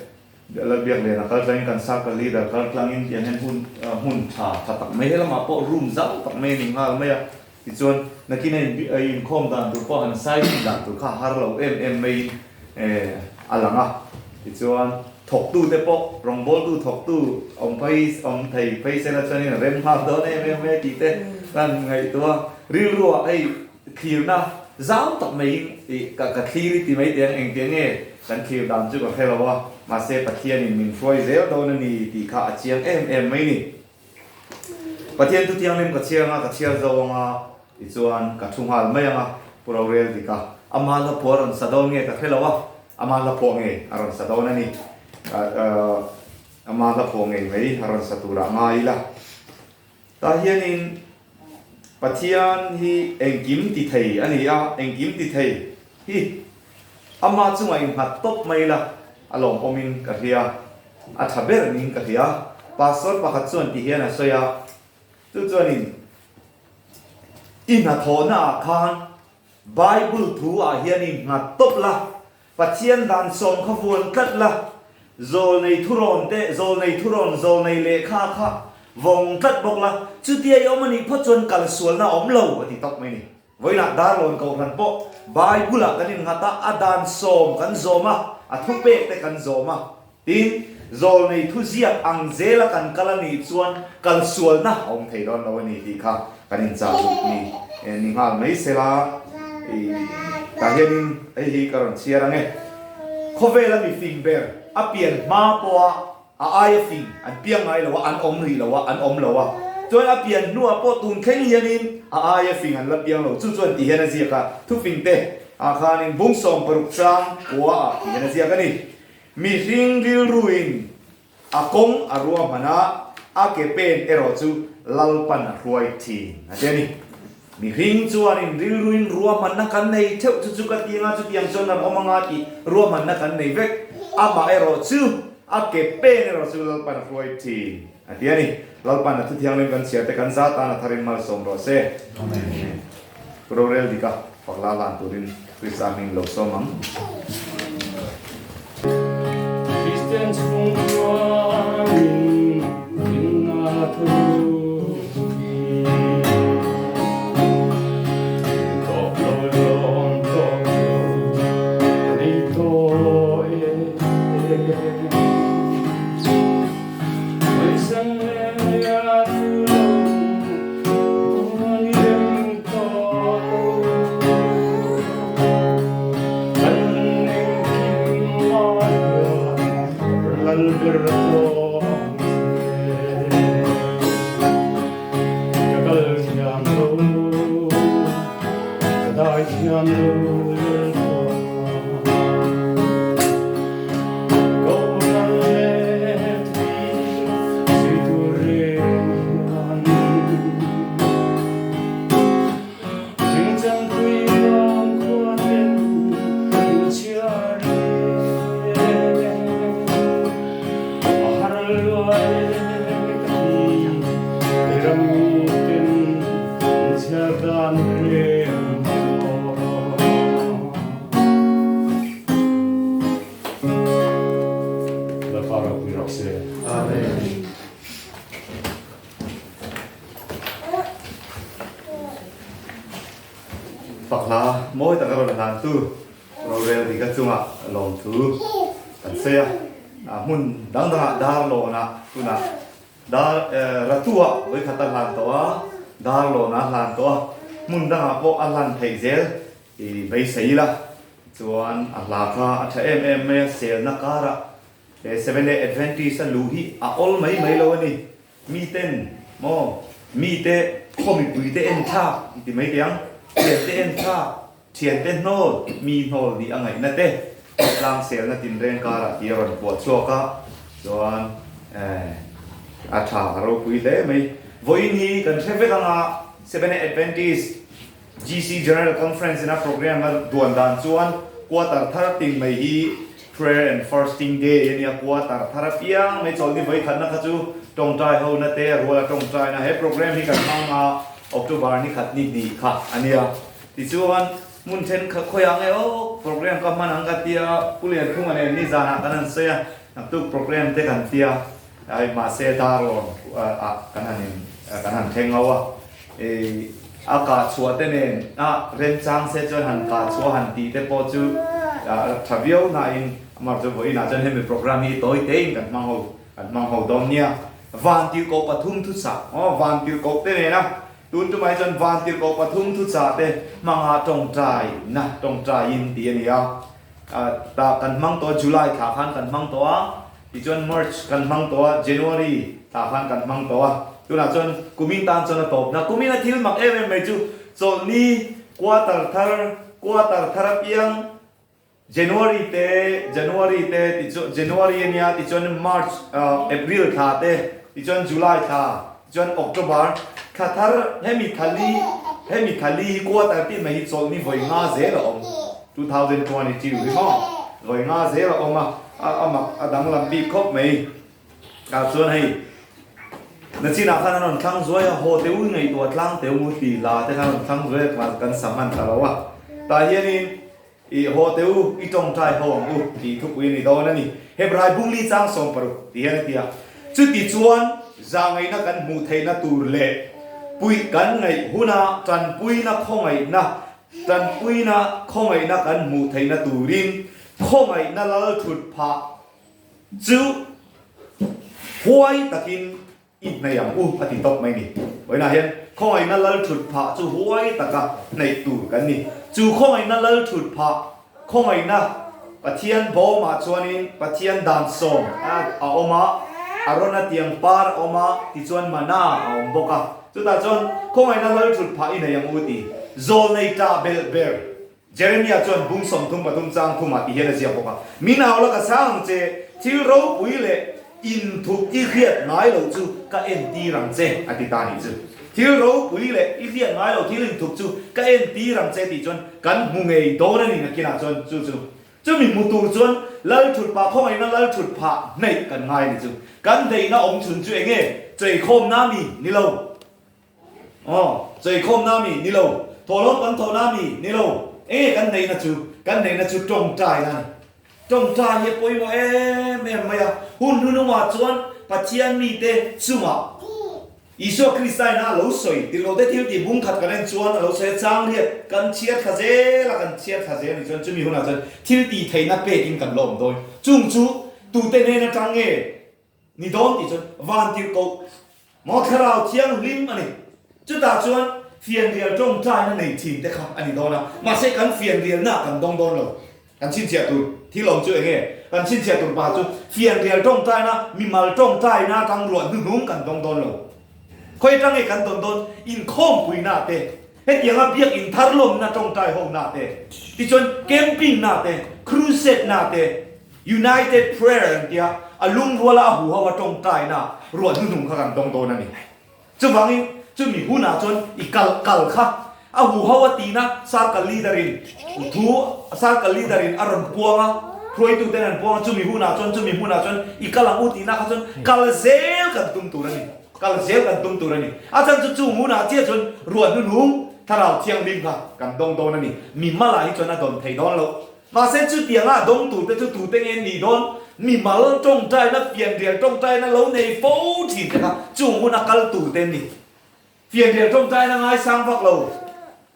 Lalbiak Liana kal tlangin kan circle leader kal tlangin tiang hian hun hmun tha tha tak mai helamah pawh room zau tak mai a ni nghal mai a, tichuan nakin a inkhawm dan tur pawh han sizing dan tur kha a har lo em em maiin a lang a, tichuan thawktu te pawh rawngbawltu thawktu awm phei awm thei phei sela chuanin a rem nghal dawn em em mai tih te kan ngaihtuah a, rilruah hei Thlirna zau tak maiin ih ka ka thlir i ti mai teh ang, engtiang nge kan thlir dan chu ka hre lo a, mahse Pathianin min hruai zel dawn a ni tih kha a chiang em em mai ni. Pathian thu thianghlim ka chhiar anga ka chhiar zo anga tichuan ka thu nghal mai anga Pu Rorel dik a, ama la pawh a rawn sa dawn nge ka hre lo a, ama la pawh nge a rawn sa dawn a ni. Ama la pawh ngei mai a rawn sa turah ngai ila. Tah hianin Pathian hi engkim ti thei a ni a, engkim ti thei hi ama chungah innghat tawp mai la, a lawmawmin ka hria, a tha ber ning ka hria. Pastor pakhat chuan ti hian a sawi a, chu chuanin i hnathawhnaah khan Bible thu ah hian innghat tawp la, Pathian dan sawm kha vuan tlat la, zawlnei thurawn te, zawlnei thurawn, zawlnei lehkha kha vawng tlat bawk la, chutia i awm a nih phawt chuan kal sualna a awm lo a ti tawp mai ni. Vawiinah Darlawn Kohhran pawh Bible ah kan innghat a, a dan sawm kan zawm a, a thupek te kan zawm a, tin, zawlnei thuziak ang zela kan kal a nih chuan kal sualna a awm thei dawn lo a ni tih kha kan inchah duh ni ni nghal mai sela i tah hianin hei hi ka rawn chhiar ang e. Khawvela mi fing ber a pian hma pawha a aia fing an piang ngai lo a, an awm rih lo a, an awm lo a. Chuan a pian hnuah pawh tun thleng hianin a aia fing an la piang lo. Chu chuan tih hian a ziak a, thufing te ah khanin bung 60 chang kua ah tih hian a ziak a ni. Mihring rilruin a kawng a ruahman a, a ke pen erawh chu Lalpan a hruai thin a ti a ni. Mihring chuanin rilruin ruahmanna kan nei theuh chu chu ka ti anga chutiang chuan kan awm anga tih ruahmanna kan nei vek. Amah erawh chu a ke pen erawh chu Lalpan a hruai thin a ti a ni. Lalpan a thuthianghlim kan chhiar te kan za tan a tharin malsawm rawh se. Amen. Rorel dika pakla lan turin Krista hming lo sawm ang. Kristian chhung chuanin hlimna thu hi tawp lo lawm tawp lo ka nei tawh e. Hawisan leh a thu lo ni reng tawh lo. Kan engkim a hian lal ber tawh ang che. Ka kal thiam lo, ka dai thiam lo Lalpa. Kohhran leh tui zui tur reng hian Zingchan tui vang khua ten min chhiar reng. A har luai ka ti, ram Fakhla mawi taka rawn hlantu rorel dika chungah lawmthu kan sawi a, hmun dang dangah Darlawnah tunah Dar Ratuah vawikhat a hlan tawh a, Darlawnah a hlan tawh a, hmun dangah pawh a hlan theih zel i beisei ila chuan a hla kha a tha em em mai a, selna karah he Seventh-day Adventist a luh hi a awl mai mai lo a ni. Miten maw mite khaw mipuite en thlak i ti mai teh ang, thiante en thlak, thiante hnawl, mi hnawl nih a ngaihna te tlang selna tinreng karah tih a rawn puah chhuak a, chuan eh a tha a ropui hle mai. Vawiin hi kan hre vek anga Seventh Adventist GC General Conference ina program a duan dan chuan quarter thar tin mai hi Prayer and Fasting Day a nia, quarter thar apiang mai chawlhni vawikhatna kha chu tawngtai hona te a ruala tawngtaina he program hi kan hmang a, October ni khat ni hnih kha a nia. Tichuan hmun thenkhat khawiah nge aw program ka hman ang ka tia Pu Lianphunga nen nizanah kan han sawi a, naktuk program te kan tia ai mahse Darlawn ah kan han in kan han thleng ho a. I a kah chhuah te nen a remchang se chuan han kah chhuah han tih te pawh chu tha viau nain amah chu vawiinah chuan hemi program hi tawi tein kan hmang ho kan hmang ho dawn nia. Van tirhkoh pathum thuchah aw van tirhkoh te nena tun tumah hi chuan van tirhkoh pathum thuchah te hmanga tawngtai na tawngtaiin tih a ni a. Ta kan hmang tawh a July thla khan kan hmang tawh a. Tichuan March kan hmang tawh a, January thla khan kan hmang tawh a, tunah chuan kumin tan chuan a tawp na. Kumin a thil mak em em mai chu chawlhni quarter thar, quarter thar apiang January te, January te tichuan January a nia tichuan March, April thla te, tichuan July thla, tichuan October thla thar hemi thla li, hemi thla li hi quarter tih mai hi chawlhni vawi nga zel a awm, 2022 hi maw vawi nga zel a awm a. A a mak a danglam bik khawp mai. Tah chuan hei nachinah khan an rawn thlang zuai a, haw teu ngaihtuah tlang teu ti hla te khan an rawn thlang zuai a, mahse kan sa hman ta lo a. Tah hianin i haw teu i tawngtai ho ang u tih thupui a ni dawn a ni. Hebrai bungli chang 60 ti hian a ti a, chuti chuan zahngaihna kan hmuh theihna tur leh puih kan ngaih huna tanpuina khawngaihna tanpuina khawngaihna kan hmuh theihna turin Khawngaihna lal thut phah chu huai takin i hnaih ang u a ti tawp mai ni. Vawiinah hian khawngaihna lal thut phah chu huai taka hnaih tur kan ni. Chu khawngaihna lal thut phah, khawngaihna Pathian bawmah chuanin Pathian dan sawm a awm a, Arona tiang par a awm a, tichuan mana a awm bawk a. Chutah chuan khawngaihna lal thut phah i hnaih ang u ti. Zawlnei tah belh ber. Jeremia chuan bung 33 chang thumah ti hian a ziak bawk a, Min au la ka chhang ang che, thil ropui leh inthup i hriat ngai loh chu ka entir ang che, a ti ta nih chu. Thil ropui leh i hriat ngai loh thil inthup chu ka entir ang che tih chuan kan hmu ngei dawn a ni nakinah chuan chu chu. Chumi hmu tur chuan lal thut pah khawngaihna lal thut phah hnaih kan ngai a ni chu. Kan hnaihna awm chhun chu enge? Cheikhawmna mi ni lo. Aw, cheikhawmna mi? Ni lo. Thawhlawm kan thawhna mi? Ni lo. Enge kan neihna chu? Kan neihna chu tawngtaina a ni. Tawngtai hi a pawimawh em em mai a. Hun hnunungah chuan Pathian mite chungah Isua Krista ina a lo sawi tirh lote thil tih bung khat kan en chuan a lo sawi a, chang riat kan chhiar thla zel a, kan chhiar thla zel a nih chuan chumi hunah chuan thil tih theihna pekin kan la awm dawn. Chung chu tute hnen atang nge Ni dawn tih chuan vantirhkoh maw thlarau thianghlim a ni. Chutah chuan fianrial tawngtaina nei thin te kha a ni dawn a, mahse kan fianrialna kan dawng dawn lo. Kan chhinchhiah tur thil awm chu enge? Kan chhinchhiah tur pa chu fianrial tawngtaina, mimal tawngtaina atang ruah hnuhnung kan dawng dawn lo. Khawi atang nge kan dawn dawn? Inkhawmpuina te, hetianga biak intharlawmna tawngtai hona te, tichuan camping na te, crusade na te, United Prayer an tia, a lungruala a huho a tawngtaina ruah hnuhnung kha kan dawng dawn a ni. Chuvangin chumi hunah chuan i kal kal kha a huho a tina circle leader in thu circle leader in a rawn puang a, hruaituten an puang a, chumi hunah chuan chumi hmunah chuan i kal ang u tihna kha chuan kal zel kan tum tur a ni. Kal zel kan tum tur a ni. A chan chu chung hunah chiah chuan ruah hnuhnung Thlarau Thianghlim kha kan dawng dawn a ni. Mi malah hi chuan a dawn thei dawn lo. Mahse chutianga a dawng turte chu tute nge an nih dawn? Mimal tawngtaina, fianrial tawngtaina lo nei fo thin te kha chung huna kal turte an ni. Fianrial tawngtaina ngaisang vak lo.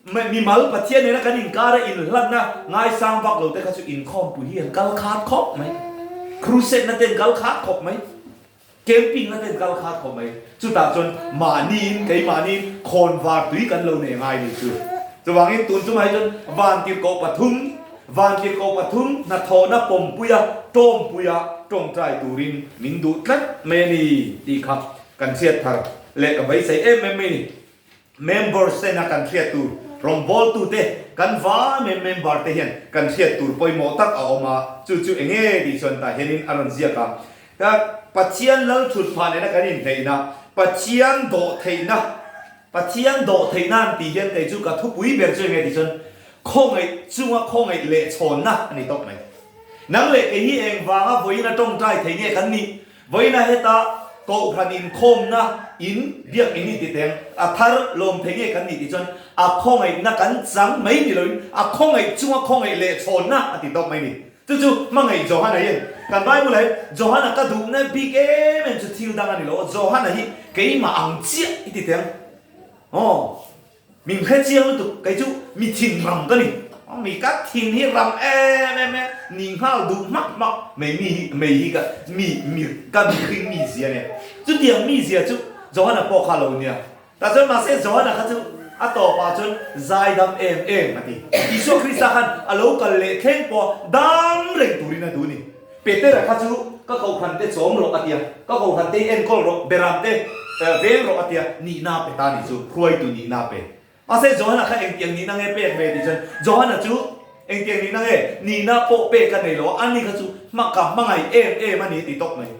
Mimal Pathian nena kan inkara inhlanna ngaisang vak lo te kha chu inkhawmpui hi an kal khat khawp mai. Crusade na te an kal khat khawp mai. Camping na te an kal khat khawp mai. Chutah chuan mahniin keimahniin khawnvar tui kan lo nei ngai ni chu. Chuvangin tun chungah hi chuan vantirhkoh pathum, vantirhkoh pathum hnathawhna pawmpuia tawmpuia tawngtai turin min duh tlat mai a ni tih kha kan hriat thar leh ka beisei em em mai a ni. Members ten a kan hriat tur rawngbawltute kan vai mai member te hian kan hriat tur pawimawh tak a awm a, chu chu eng nge tih chuan tah hianin a rawn ziak a, Pathian lal thut phah nena kan inhneihna, Pathian dawh theihna, Pathian dawh theihna an tih hian kei chu ka thupui ber chu eng nge tih chuan khawngaih chunga khawngaih leh chhawnna a ni tawp mai. Nang leh kei hi engvanga vawiin a tawngtai thei nge kan nih? Vawiina heta Kohhran inkhawmna in biakinn i ti teng a thar lawm thei nge kan nih tih chuan a khawngaihna kan chang mai ni loin a khawngaih chunga khawngaih leh chhawnna a ti tawk mai ni. Chu chu hmangaih Johana hian kan Bible ah hian Johana ka duhna bik em em chu thil dang a ni lo aw Johana hi keimah ang chiah i ti teng aw. Min hre chiang lutuk, kei chu mi thin ram ka ni. Mi ka thin hi ram em em e, ni nghal duh hmak hmak mai mi hi mai hi ka mi mi ka mihring mi zia nia. Chutiang mi zia chu Johana pawh kha lo nia. Tah chuan mahse Johana kha chu a tawpah chuan zaidam em em a ti. Isua Krista khan a lo kal leh thleng pawh dam reng turin a duh ni. Petera kha chu ka kohhran te chawm rawh a tia, ka kohhran te hi enkawl rawh, beram te veng rawh a tia, nihna pe ta nih chu, hruaitu nihna pe. Mahse Johana kha engtiang nihna nge pek ve tih chuan Johana chu engtiang nihna nge nihna pawh pek a nei lo a, ani kha chu hma ka hmangaih em em a ni ti tawp mai.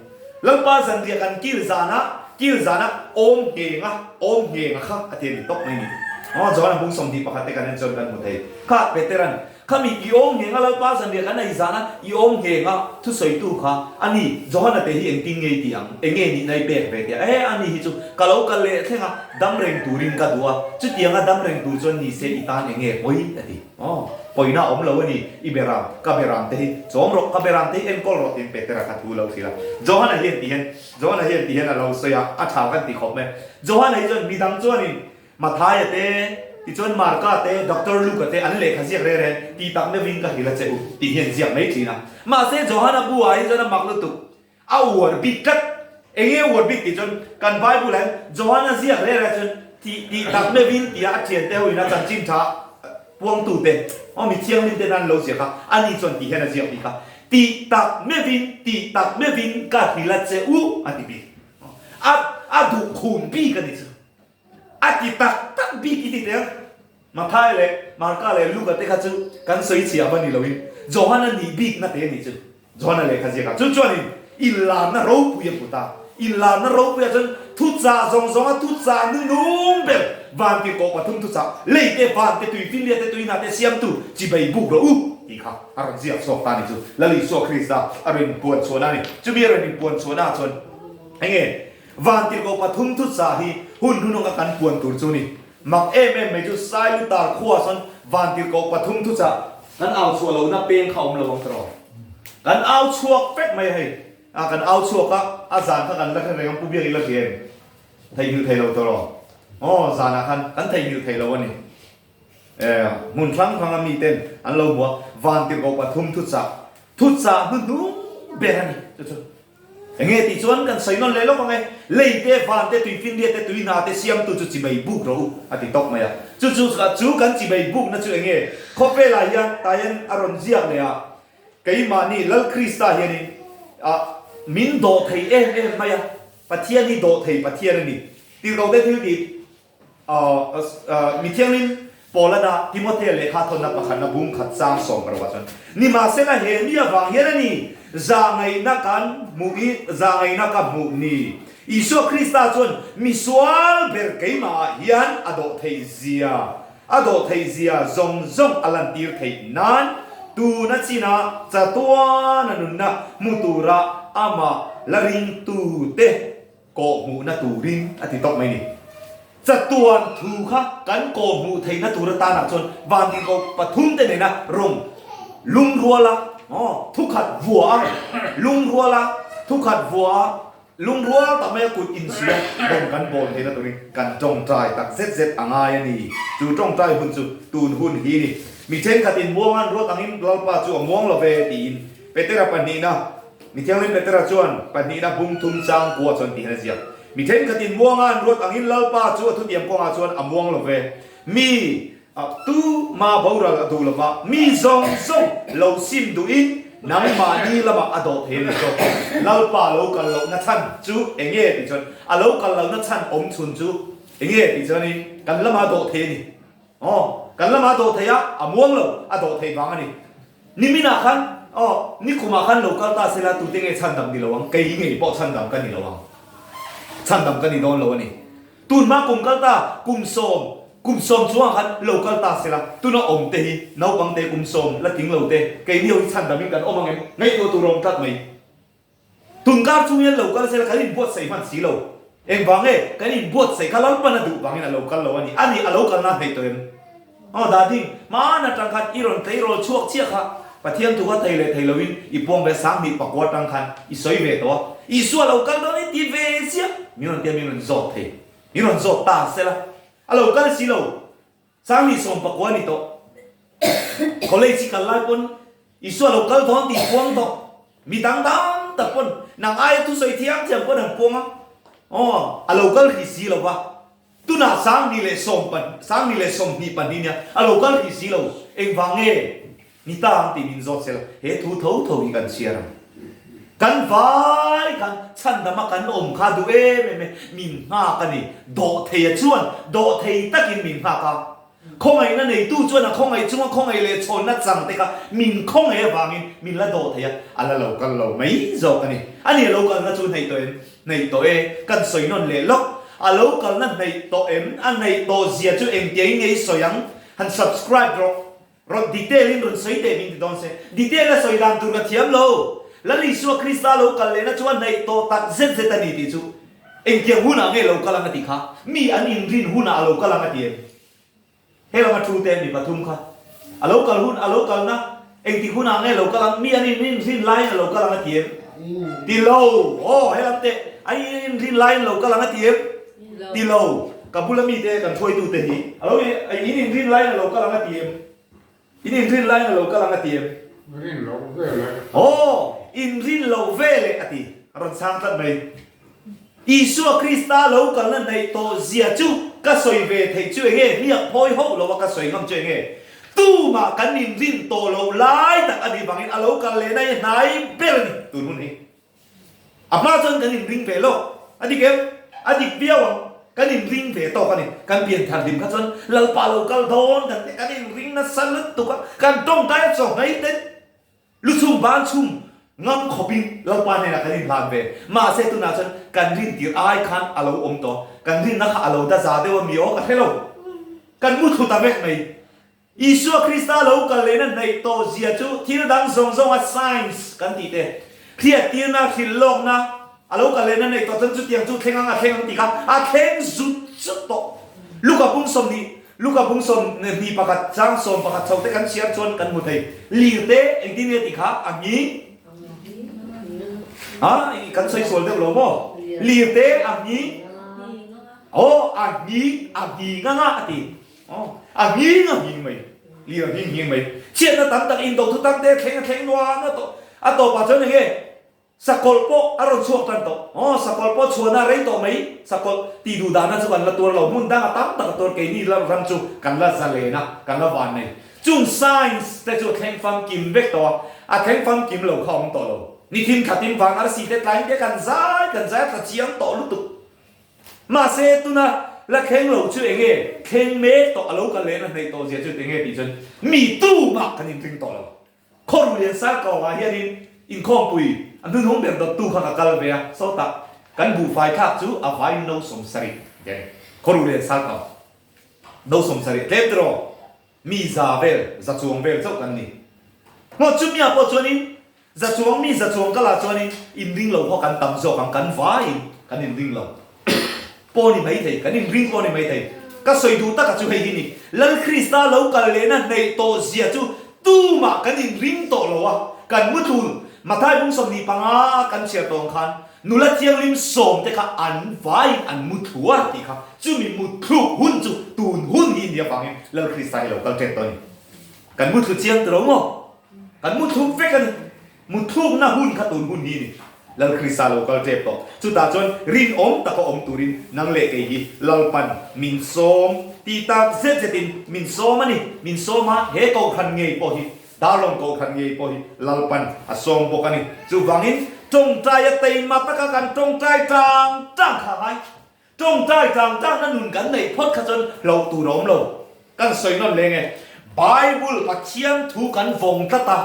Lalpa zanriah kan kil zana kil zana awm nghenga awm nghenga kha a ti a ni tawp mai ni. Aw Johana bung 21 te kan en chuan kan hmu thei. Kha Petera'n Khami i awm ngheng a Lalpa zanriah kan ei zan a, i awm ngheng a thusawitu kha a ni, Johana te hi engtin nge i tih ang? Enge nihna i pek ve tia? E, a ni hi chu ka lo kal leh thleng a, dam reng turin ka duh a, chutianga dam reng tur chuan ni se i tan enge pawi? a ti. Aw, pawina a awm lo a ni, i beram, ka beram te hi chawm rawh, ka beram te hi enkawl rawh tiin Petera kha thu lo hrilh a. Johana hian ti hian, Johana hian ti hian a lo sawi a, a tha kan ti khawp mai. Johana hi chuan midang chuanin Mathaia te, tichuan Marka te, Doctor Luka te an lehkha ziak reng reng tih tak meuhin ka hrilh a che u tih hian ziak mai thin a. Mahse Johana bu-ah hi chuan a mak lutuk, a uar bik tlat. Eng nge uar bik tih chuan kan Bible-ah hian Johana ziak reng reng chuan tih tih tak meuhin tia a thiante ho ina chanchin tha puangtute, aw mi thianghlim ten an lo ziak a, ani chuan tih hian a ziak bik a, tih tak meuhin, tih tak meuhin ka hrilh a che u a ti bik. A a duh khum bik a ni chu. A ti tak tak bik i ti teh ang. Matthai leh Marka leh Luka te kha chu kan sawi chhiam a ni loin Johana nih bikna te a nih chu. Johana lehkha ziakah chu chuanin inlarna ropui a hmu ta. Inlarna ropuiah chuan thuchah zawng zawnga thuchah nunung ber vantirhkoh pathum thuchah, lei te, van te, tui finria te, tui hna te siamtu chibei buk rawh u tih kha a rawn ziak chhuak ta a ni chu. Lal Isua Krista a rawn inpuan chhuahna a ni. Chumi a rawn inpuan chhuahnaah chuan enge Vantirhkoh pathum thuchah hi hun hnunawng a kan puan tur chu ni. Mak em em mai chu Sailutar khua chuan Vantirhkoh pathum thuchah kan au chhuah lohna peng kha awm lo ang tiraw? Kan au chhuak vek mai hei. A kan au chhuak a, a zan kha kan la hre reng ang Pu Biak i la hria em? Theihnghilh thei lo tiraw? Aw zanah khan kan theihnghilh thei lo a ni. E hmun hrang hranga miten an lo hmu a, Vantirhkoh pathum thuchah, thuchah hnuhnung ber a ni chu chu. Enge tih chuan kan sawi nawn leh lawk ang e, lei te, van te, tuifinriat te, tui hna te siamtu chu chimei buk rawh u a ti tawk mai a. Chu chu chu kan chimei bukna chu enge? Khawvelah hian tah hian a rawn ziak leh a, keimahni Lal Krista hianin a min dawh thei em em mai a, Pathian hi dawh thei Pathian a ni. Tirhkohte thil tih Mi Thianghlim Paulana Timothea lehkha thawnna pakhatna bung khat chang sawm erawh chuan, Nimahsela he mi avang hian a ni, zahngaihna kan hmuh i, zahngaihna ka hmuh ni. Isua Krista chuan misual ber keimahah hian a dawh theih zia, a dawh theih zia zawng zawng a lantir theih nan tuna chinah chatuana nunna hmu tura amah la ringtute Kawhhmuhna turin a ti tawk mai ni. Chatuan thu kha kan kawhhmuh theihna tur atanah chuan vantirhkoh pathumte nena rawng lungruala, aw, thukhat vua a, lungruala thukhat vua a. Lungrual tak maia kut insuih a rawng kan bawl theihna turin kan tawngtai tak zet zet a ngai a ni. Chu tawngtai hun chu tun hun hi ni. Mi thenkhatin muang an ruat angin Lalpa chu a muang lo ve tiin Petera pahnihna, Mi Thianghlim Petera chuan pahnihna bung thum chang kua chuan tihian a ziak. Mi thenkhatin muanga an ruat angin Lalpa chu a thutiam kawngah chuan a muang lo ve. Mi tu ma boral a duh lova, mi zawng zawng lo sim duhin nangmahni lamah a dawh thei a ni zawk. Lalpa lo kal lohna chhan chu eng nge tih chuan, a lo kal lohna chhan awm chhun chu eng nge tih chuanin kan lamah a dawh thei a ni. Aw, kan lamah a dawh thei a, a muang lo, a dawh theih vang a ni. Niminah khan, aw, nikumah khan lo kal ta sela tute nge chhandam ni lo ang, kei ngei pawh chhandam ka ni lo ang. Chhandam ka ni dawn lo a ni. Tunhma kum kal ta, kum sawm, kum sawm chungah khan lo kal ta sela, tuna awm te hi naupang te kum sawm la tling lo te, keini ho hi chhandamin kan awm ang em? Ngaihtuah tur a awm tlat mai. Tunkar chung hian lo kal sela kan inbuatsaih hman si lo. Engvang nge kan inbuatsaih kha Lalpan a duh vangin a lo kal lo a ni. A ni, a lo kalna hnaih tawh em? Aw Dading, hmaan atang khan i rawn tleirawl chhuak chiah kha Pathian thu kha thei leh thei loin i puang ve 2009 atang khan i sawi ve tawh a, Isua lo kal dawn i ti ve chiah min rawn tia min rawn zawt thei, min rawn zawt ta sela a lo kal si lo, 2019 a ni tawh, college i kal lai pawn Isua lo kal dawn tih puang tawh, mi dang dang tak pawn nang aia thusawi thiam thiam pawn an puang a, aw a lo kal hrih si lo va. Tunah 10,020, 1022 nia a lo kal hrih si lo, engvang nge ni ta ang tih min zawt sela, he thu tho tho hi kan chhiar ang. Kan vai khan chhandama kan awm kha duh em em e, min nghak a ni, dawhtheia chuan dawhthei takin min nghak a, khawngaihna neitu chuan a khawngaih chunga khawngaih leh chhawnna chang te kha min khawngaih avangin min la dawhthei a, a la lo kal lo mai zawk a ni. A ni a lo kalna chu hnaih tawh em? Hnaih tawh e, kan sawi nawn leh lawk. A lo kalna hnaih tawh em? A hnaih tawh zia chu engtiangin nge i sawi ang? Han subscribe rawh. Rawn detail in rawn sawi teh min ti dawn se. Detail a sawi dan tur ka thiam lo. Lal Isua Krista lo kal lehna chu a hnaih tawh tak zet zet a ni tih chu engtiang hunah nge lo kal ang a tih kha? Mi an inrin hunah a lo kal ang a ti em? He lama thu te mi pathum kha a lo kal hun a lo kalna engtik hunah nge lo kal ang mi an in rin laiin a lo kal ang a ti em? Ti lo. Aw he lam teh an in rin laiin lo kal ang a ti em? Ti lo. Ka bula mi te kan hruaitu te hi a lo in in rin laiin a lo kal ang a ti em? In in rin laiin a lo kal ang a ti em? Rin loh veleh. Aw in rin loh veleh a ti. A rawn chhang tlat mai. Isua Krista lo kalna hnaih tawh zia chu ka sawi ve theih chu enge? Hliak phawi hauh lo a ka sawi ngam chu enge? Tumah kan inrin tawh loh lai tak a nih vangin a lo kal lehna hi hnai ber a ni tun hun hi. A hma chuan kan inring ve lawk a dik em? A dik viau ang. Kan inring ve tawk a ni. Kan pian thar hlim kha chuan Lalpa lo kal dawn kan kan inring nasa lutuk a, kan tawngtai a chaw hnai ten. Lu chhung ban chhung ngam khawpin Lalpa hnenah kan inhlan ve. Mahse tunah chuan kan rin tir ai khan a lo awm tawh. Kan rinna kha a lo da za deuh a mi aw ka hre lo. Kan mu thlu ta vek mai. Isua Krista lo kal lehna hnaih tawh zia chu thil dang zawng zawnga signs kan tih te, hriattirna, hrilh lawkna a lo kal lehna hnaih tawh chuan chutiang chu thleng ang a thleng ang tih kha a thleng zut zut tawh. Luka pung 20 Luka bung 21 chang 11 chho te kan chhiar chuan kan hmu thei. Lir te engtin nge tih kha a nghing? Ha, kan sawi sual deuh lo maw? Lir te a nghing? Aw, a nghing, a nghing anga a ti. Aw, a nghing a nghing mai. Lir a nghing nghing mai. Chhiatna tam tak indo thu tam te thleng a thleng nuam a tawh. A tawpah chuan enge? Sakawlh pawh a rawn chhuak tan tawh. Aw, sakawlh pawh chhuahna a rei tawh mai. Sakawlh tih duh dahna chu kan la tuar lo. Hmun dang a tam tak a tuar. Keini lam ram chu kan la zalen a, kan la van nei. Chung science te chu a thleng famkim vek tawh a, a thleng famkim lo kha a awm tawh lo. Ni thim thla tim vang arsi te tlain te kan zai kan zai a tla chiang tawh lutuk. Mahse, tuna la thleng lo chu eng nge thleng mek tawh a lo kal lehna hnaih tawh zia chu eng nge tih chuan mi tumah kan inring tawh lo. Khaw Rulian Sarkawngah hianin inkhawmpui a hnuhnung ber dawttu kha ka kal ve a, sawtah kan buhfai thlak chu a vaiin no 70 ti a ni. Khaw Rulian Sarkawng no 70 tlem tiraw mi za vel, za chuang vel chauh kan ni. Maw chumia pawh chuanin za chuang mi za chuang kalah chuanin inring lo khaw kan tam zawk ang, kan vaiin kan inring lo. Pawh ni maithei, kan inring pawh ni maithei. Ka sawi duh taka chu hei hi ni, Lal Krista lo kal lehna hneih tawh zia chu tumah kan inring tawh lo a, kan muthul Mathai bung 25 kan chhiar tawng khan. Nula thianghlim sawmte kha an vaiin an mu thlu a tih kha chumi mutthluk hun chu tun hun hi nia vangin Lal Krista hi lo kal ṭep tawh a ni. Kan muthlu chiang tiro maw? Kan muthluk vek a ni. Muthlukna hun kha tun hun hi a ni. Lal Krista lo kal ṭep tawh. Chutah chuan rinawm taka awm turin nang leh kei hi Lalpan min sawm tih tak zet zetin min sawm a ni. Min sawm a, he kohhran ngei pawh hi Darlawng kohhran ngei pawh hi Lalpan a sawm bawk a ni. Chuvangin tawngtaia teima taka kan tawngtai tang tang kha a ngai. Tawngtai tang tangna nun kan neih phawt kha chuan hlauh tur a awm lo. Kan sawi nawn leng e. Bible Pathian thu kan vawng tlat a,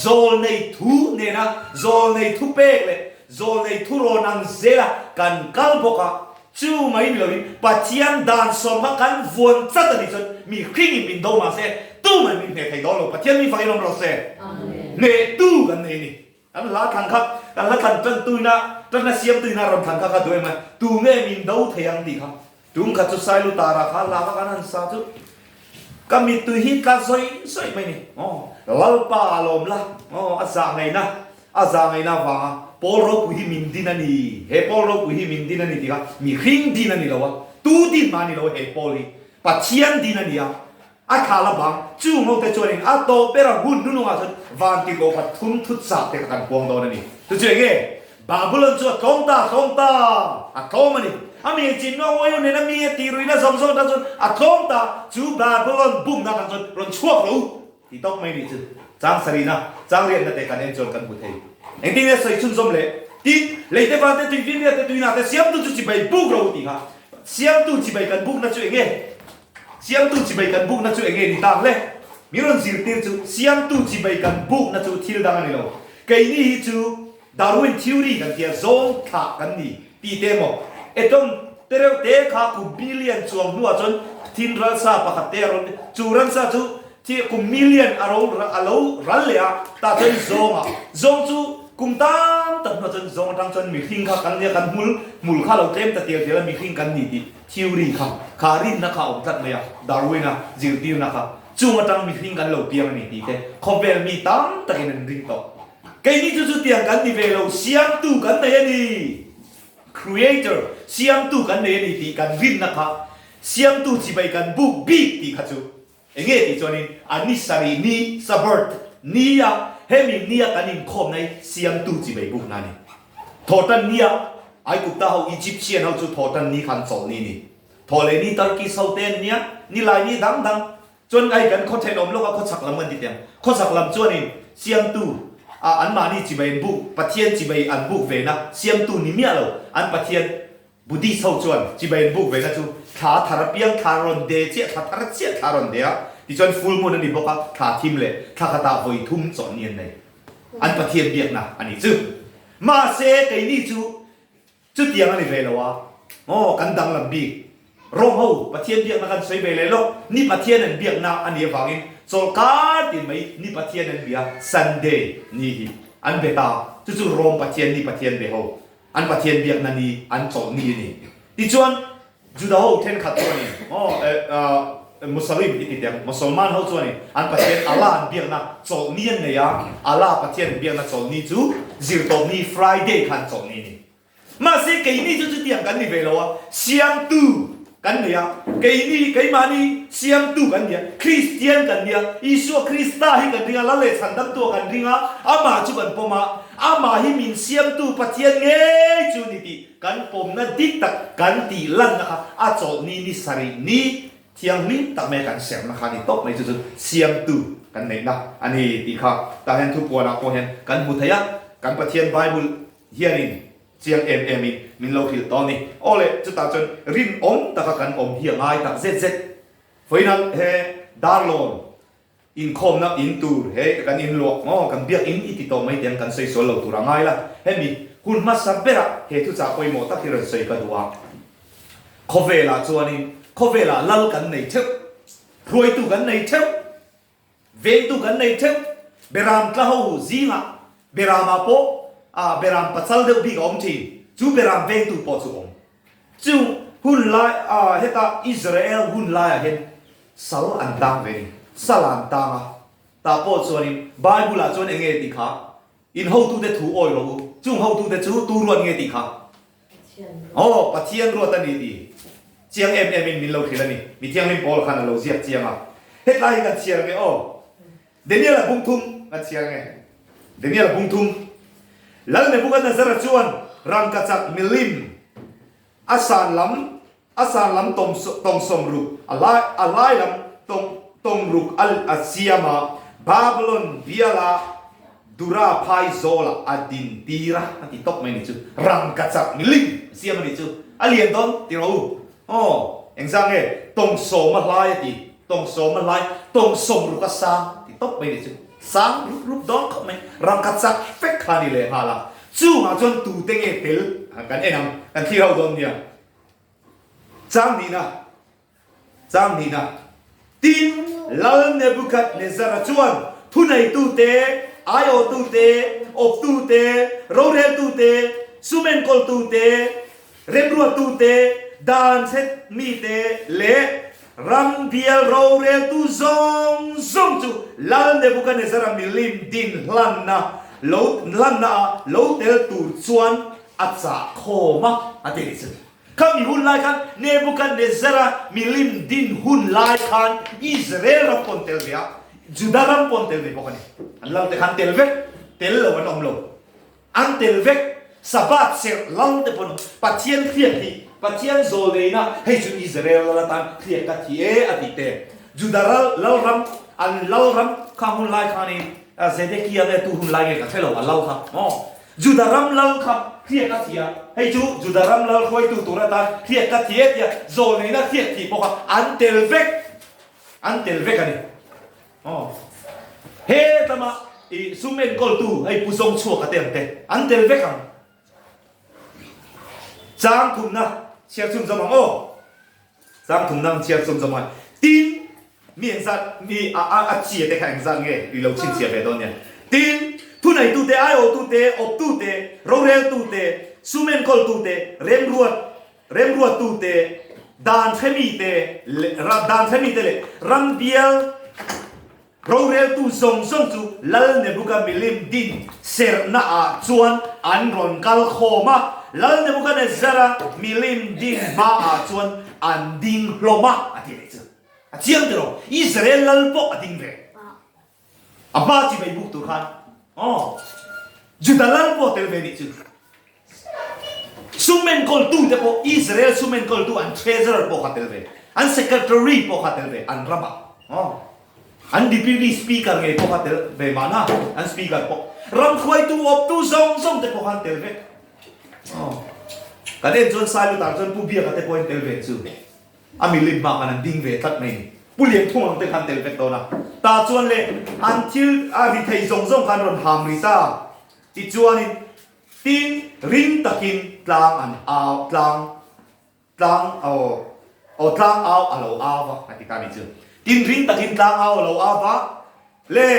zawlnei thu nena zawlnei thupek leh zawlnei thurawn ang zela kan kal bawk a, Chu mai ni loin Pathian dan sawm kha kan vuan chat a nih chuan mi hringin min do mah se tumah min hneh thei dawn lo. Pathian mi fakin awm rawh se. Hnehtu kan nei a ni. Kan hla thlan kha kan hla thlan tan tuina tanna siam tuina rawn thlan kha kha duh em a tu nge min do thei ang tih kha. Tum khat chu Sailu Tara kha hla kha kan han sa chu ka mittui hi tla zawi zawi mai ni. Aw Lalpa a lawm la aw a zah ngaihna A zahngaihna avanga Pawl ropui hi min din a ni, he Pawl ropui hi min din a ni tih kha mihring din a ni lo a, tu din mah a ni lo a he Pawl hi Pathian din a ni a, a thla la bang chung ho te chuanin a tawp ber a hun hnunungah chuan vantirhkoh khat thum thut sah te kha kan puang dawn a ni. Chu chu enge? Babulon chu a tlawm ta, a tlawm ta, a tlawm a ni. A mi chin nuang uai u nena mi a tih ruihna zawng zawng atang chuan a tlawm ta, chu Babulon bumna atang chuan rawn chhuak lo u. Ti tawk mai nih chu chang sarihna, chang riatna te kan en chuan kan hmu thei. Engtin nge sawi chhunzawm le? Tin, leite vante tui finriat te tuina te siamtu chu chibai buk ro tih kha. Siamtu chibai kan bukna chu enge? Siamtu chibai kan bukna chu enge ni tang le? Mi rawn zirtir chu siamtu chibai kan bukna chu thil dang a ni lo. Keini hi chu Darwin theory kan tia zawng thlah kan ni tih te emaw? Atom te reuh te kha kum billion chuang hnuah chuan thin ralsa pakhat te a rawn chu ransa chu thi kum million a ro a lo ral leh a tah chuan zawng ah zawng chu kum tam tak hnuah chuan zawng atang chuan mihring kha kan nia kan hmul hmul kha lo tlem ta tial tial a mihring kan ni tih theory kha kha rinna kha a awm tlat mai a Darwin a zirtirna kha chung atang mihring kan lo piang a ni tih te khawvel mi tam takin an ring tawh. Keini chu chutiang kan ni ve lo, Siamtu kan nei a ni, Creator, Siamtu kan nei a ni tih kan rinna kha, Siamtu chibai kan buk bik tih kha chu enge tih chuanin a ni sarih ni, Sabbath, ni a, hemi nia kan inkhawmna hi Siamtu chibai bukna a ni. Thawhtan nia Aigupta ho, Egyptian ho chu thawhtan ni khan chawlh ni a ni. Thawhleh ni Turkish ho te an nia, nilai ni dang dang. Chuan ai kan khaw thenawm lawk a khawchhak lam kan ti teh ang. Khawchhak lam chuanin siamtu a anmahni chibai an buk, Pathian chibai an buk vena siamtu ni miah lo an Pathian Buddhist ho chuan chibai an buk vena chu thla thar apiang thla rawn de chiah thla thar chiah thla rawn de a tichuan full moon a ni bawk a thla thim leh thla khatah vawi thum chawlhni an nei an Pathian biakna a nih chu. Mahse keini chu Chutiang a ni ve lo a, aw kan danglam bik. Rom ho Pathian biakna kan sawi ve leh lawk, ni Pathian an biakna a nih avangin chawlhkar tin mai ni Pathian an bia, Sunday ni hi an be ta, chu chu Rom Pathian ni Pathian be ho an Pathian biakna ni an chawlh ni a ni. Tichuan Juda ho thenkhat chuanin aw eh Musalim i ti teh ang, Mosolman ho chuanin an Pathian Allah an biakna chawlh ni an nei a, Allah Pathian an biakna chawlh ni chu zirtawp ni Friday khan chawlh ni a ni. Mahse keini chu chutiang kan ni ve lo a, siamtu kan nei a, keini keimahni siamtu kan ni a, Kristian kan ni a, Isua Krista hi kan ring a, Lal leh Chhandamtua kan ring a, amah chu kan pawm a, amah hi min siamtu Pathian ngei chu ni tih Kan pawmna dik tak kan tih lanna kha a chawlhni ni sarih ni thianghlim tak mai kan serhna kha a ni tawp mai chu chu siamtu kan neihna a ni tih kha tah hian thupuanah pawh hian kan hmu thei a, kan Pathian Bible hianin chiang em emin min lo hrilh tawh a ni. Aw le, chutah chuan rinawm taka kan awm hi a ngai tak zet zet. Vawiinah he Darlawn Inkhawmna in tur he kan in luah maw kan biak in i ti tawh mai tiang kan sawi sual lo tur a ngai la. Hemi hun hmasa berah he thuchah pawimawh tak hi rawn sawi ka duh a. Khawvelah chuanin khawvelah lal kan nei theuh, hruaitu kan nei theuh, vengtu kan nei theuh, beram tla ho zingah beramah pawh ah beram pachal deuh bik a awm thin, chu beram vengtu pawh chu awm. Chu hun lai ah heta Israel hun laiah hian Sal an tang ve ni. Sal an tang a. Tah pawh chuanin Bible ah chuan enge tih kha in hotute thu awi rawh u. Chung hotute chu tu ruat nge tih kha? Aw, Pathian ruat a ni tih chiang em em in min lo hrilh a ni. Mi thianghlim Paul khan a lo ziak chiang a. Hetlai hi kan chhiar nge aw? Daniel a bung thum kan chhiar nge? Daniel a bung thum. Lal Nebuchadnezzar-a chuan rangkachak milim a san lam a san lam tawng 60 a lai a lai lam tawng tawng ruk a a siam a, Babylon biala Dura phai zawlah a din tir a, a ti tawp mai ni chu. Rangkachak milim a siam a nih chu. A lian dawn ti rawh u. Aw, engzah nge tawng sawm a hlai a ti, tawng sawm a hlai, tawng 60 a sang ti tawp mai ni chu. Sang rup rup dawn khawp mai. Rangkachak vek kha a ni leh nghal a. Chungah chuan tute nge tel kan en ang, kan thlir ho dawn nia. Chang nihna, chang nihna. Tin, Lal Nebuchadnezzar-a chuan thuneitute, aiawhtute, awptute, roreltute, sum enkawltute, remruattute, dan chhet mite leh ram bial roreltu zawng zawng chu Lal Nebuchadnezzar-a milim din hlanna lo hlanna-a lo tel tur chuan a chah khawm a, a ti ni chu. Khami hun lai khan Nebuchadnezzar-a milim din hun lai khan Israel ram pawn tel ve a, Juda ram pawn tel ve bawk a ni. An lal te khan tel vek, tel lo an awm lo. An tel vek, Sabbath serh lal te pawn awm. Pathian hriat hi, Pathian zawl neina, hei chu Israel lal atan hriat ka thi e a tih te. Juda ral lal ram, an lal ram kha hun lai khanin Zedekia nge tu hun lai nge ka hre lo, a lal kha maw? Juda ram lal kha hriat a thi a, hei chu Juda ram lal hruaitu tur atan hriat ka thi e tia zawlneihna hriat thih bawk a, an tel vek, an tel vek a ni. Aw, he tlama i sum enkawltu hei Pu Zawngchhuaka te ang te, an tel vek ang. Chang thumna chhiar chhunzawm ang aw. Chang thumna ang chhiar chhunzawm ang. Tin, mi engzat mi a a a chia te kha engzat nge i lo chhinchhiah ve dawn nia. Tin, thuneitute, aiawhtute, awptute, roreltute, sum enkawltute, remruat remruattute, dan hremite leh dan hremite leh ram bial Roreltu zawng zawng chu Lal Nebuka milim din serhna ah chuan an rawn kal khawm a, Lal Nebukanezzara milim din hma ah chuan an ding hlawm a, a ti leh chu. A chiang tiraw? Israel lal pawh a ding ve. A hma chi mai buk tur khan. Aw. Juda lal pawh a tel ve nih chu. Sum enkawltu te pawh Israel sum enkawltu an treasurer pawh kha tel ve. An secretary pawh kha tel ve an ramah. Aw. An Deputy Speaker ngei pawh kha tel ve mahna, an Speaker pawh. Ram hruaitu awptu zawng zawng te pawh khan tel vek. Aw. Kan en chuan Sailutah chuan Pu Biaka te pawhin tel ve chu. A milim hma khan an ding ve tlat mai ni. Pu Lianthung ang te khan tel vek dawn a. Tah chuan le an thil a ri thei zawng zawng khan rawn ham ri ta. Tichuanin tin ring takin tlang an au tlang. Tlang aw aw tlang au a lo au va a ti ta ni chu. Tin ring takin tlang au a lo au va le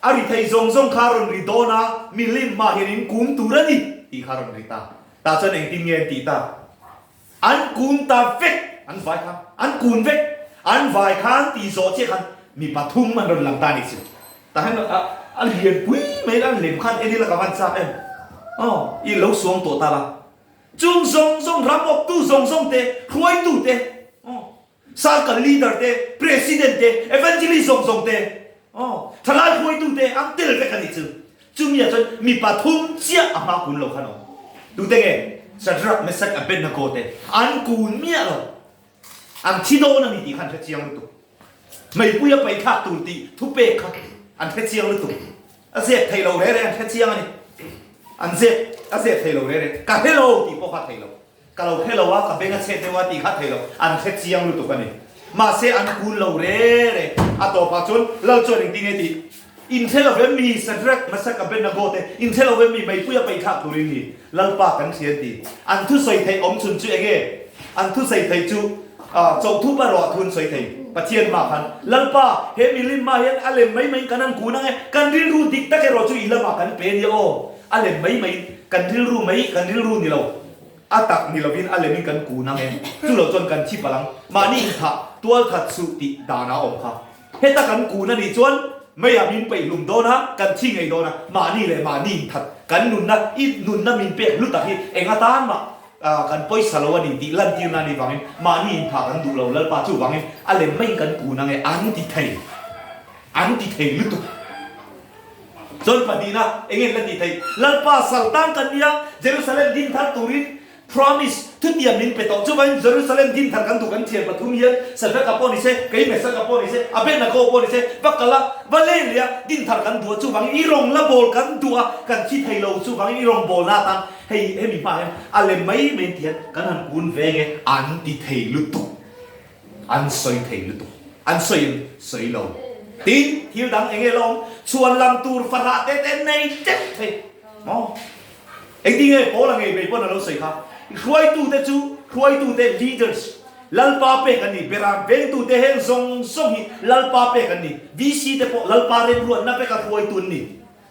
a ri thei zawng zawng kha rawn ri dawn a milim hmah hian in kum tur a ni tih kha rawn ri ta. Tah chuan engtin nge an tih ta? An kun ta vek an vai khan an kun vek an vai khan tih zawh chiah khan mi pathum an rawn lang ta ni chu. Tah hian a a lian pui mai a lem khan en ila ka van chak em aw i lo suang tawh ta la. Chung zawng zawng ram awptu zawng zawng te, hruaitu te, circle leader te, president te, evangelist zawng zawng te, thalai hruaitu te an tel vek a nih chu. Chumi ah chuan mi pathum chiah a hma kun lo khan awm. Tute nge? Shadrach, Meshach, Abednego te an kun miah lo. An thi dawn a ni tih kha an hre chiang lutuk. Meipui a paih thlak tur tih thupek kha an hre chiang lutuk. A zep thei lo rere an hre chiang a ni. An zep a zep thei lo rere. Ka hre lo tih pawh kha thei lo. Ka lo hre lo a, ka beng a chhet deuh a tih kha thei lo. An hre chiang lutuk a ni. Mahse an kun lo rere. A tawpah chuan Lal chuan engtin nge tih? In hre lo vem mi Shadrach, Meshach, Abednego te in hre lo vem mi meipui a paih thlak turin ni Lalpa kan hria an ti. An thusawi theih awm chhun chu enge? An thusawi theih chu Chauhthup a ruah thu an sawi thei. Pathian mah khan, Lalpa, he milim mah hian a lem mai maiin kan han kun ang e, kan rilru dik tak erawh chu i lamah kan pe nia aw, a lem mai maiin kan rilru mai, kan rilru ni lo, a tak ni lovin a lemin kan kun ang e, chu lo chuan kan thi palh ang, mahni inthah, tualthat suh tih danah a awm kha. Heta kan kun a nih chuan meiah min peihhlum dawn a, kan thi ngei dawn a, mahni leh mahni inthat. Kan nunna, i nunna min pek hlu tak hi eng atan mah kan pawisa lo a ni tih lantirna a nih vangin mahni inphah kan duh lo Lalpa chuvangin a lem maiin kan kun ange an ti thei, an ti thei lutuk. Chuan pahnihna eng nge la tih theih? Lalpa saltan kan nia, Jerusalem din thar turin Promise, Thutiam min pe tawh. Chuvangin Jerusalem dinthar kan duh kan thian pathum hian Sadraka pawh ni se, kei Mesaka pawh ni se, Abednego pawh ni se, va kal a, va len leh a, dinthar kan duh a, chuvangin i rawn la bawl kan duh a, kan thi thei lo, chuvangin i rawn bawl na atan hei hemi hmaah hian a lem mai mai an ti hian kan han kun ve nge an ti thei lutuk, an sawi thei lutuk, an sawi em? Sawi lo. Tin, thil dang eng nge la awm? Chhuan lam tur fahrah te te nei teuh thei maw? Engtin nge Paula ngei mai pawn a lo sawi kha? Hruaitute chu hruaitute, leaders, Lalpa pek an ni, Beram vengtute heng zawng zawng hi Lalpa pek an ni, VC te pawh Lalpa remruatna veka hruaitu an ni.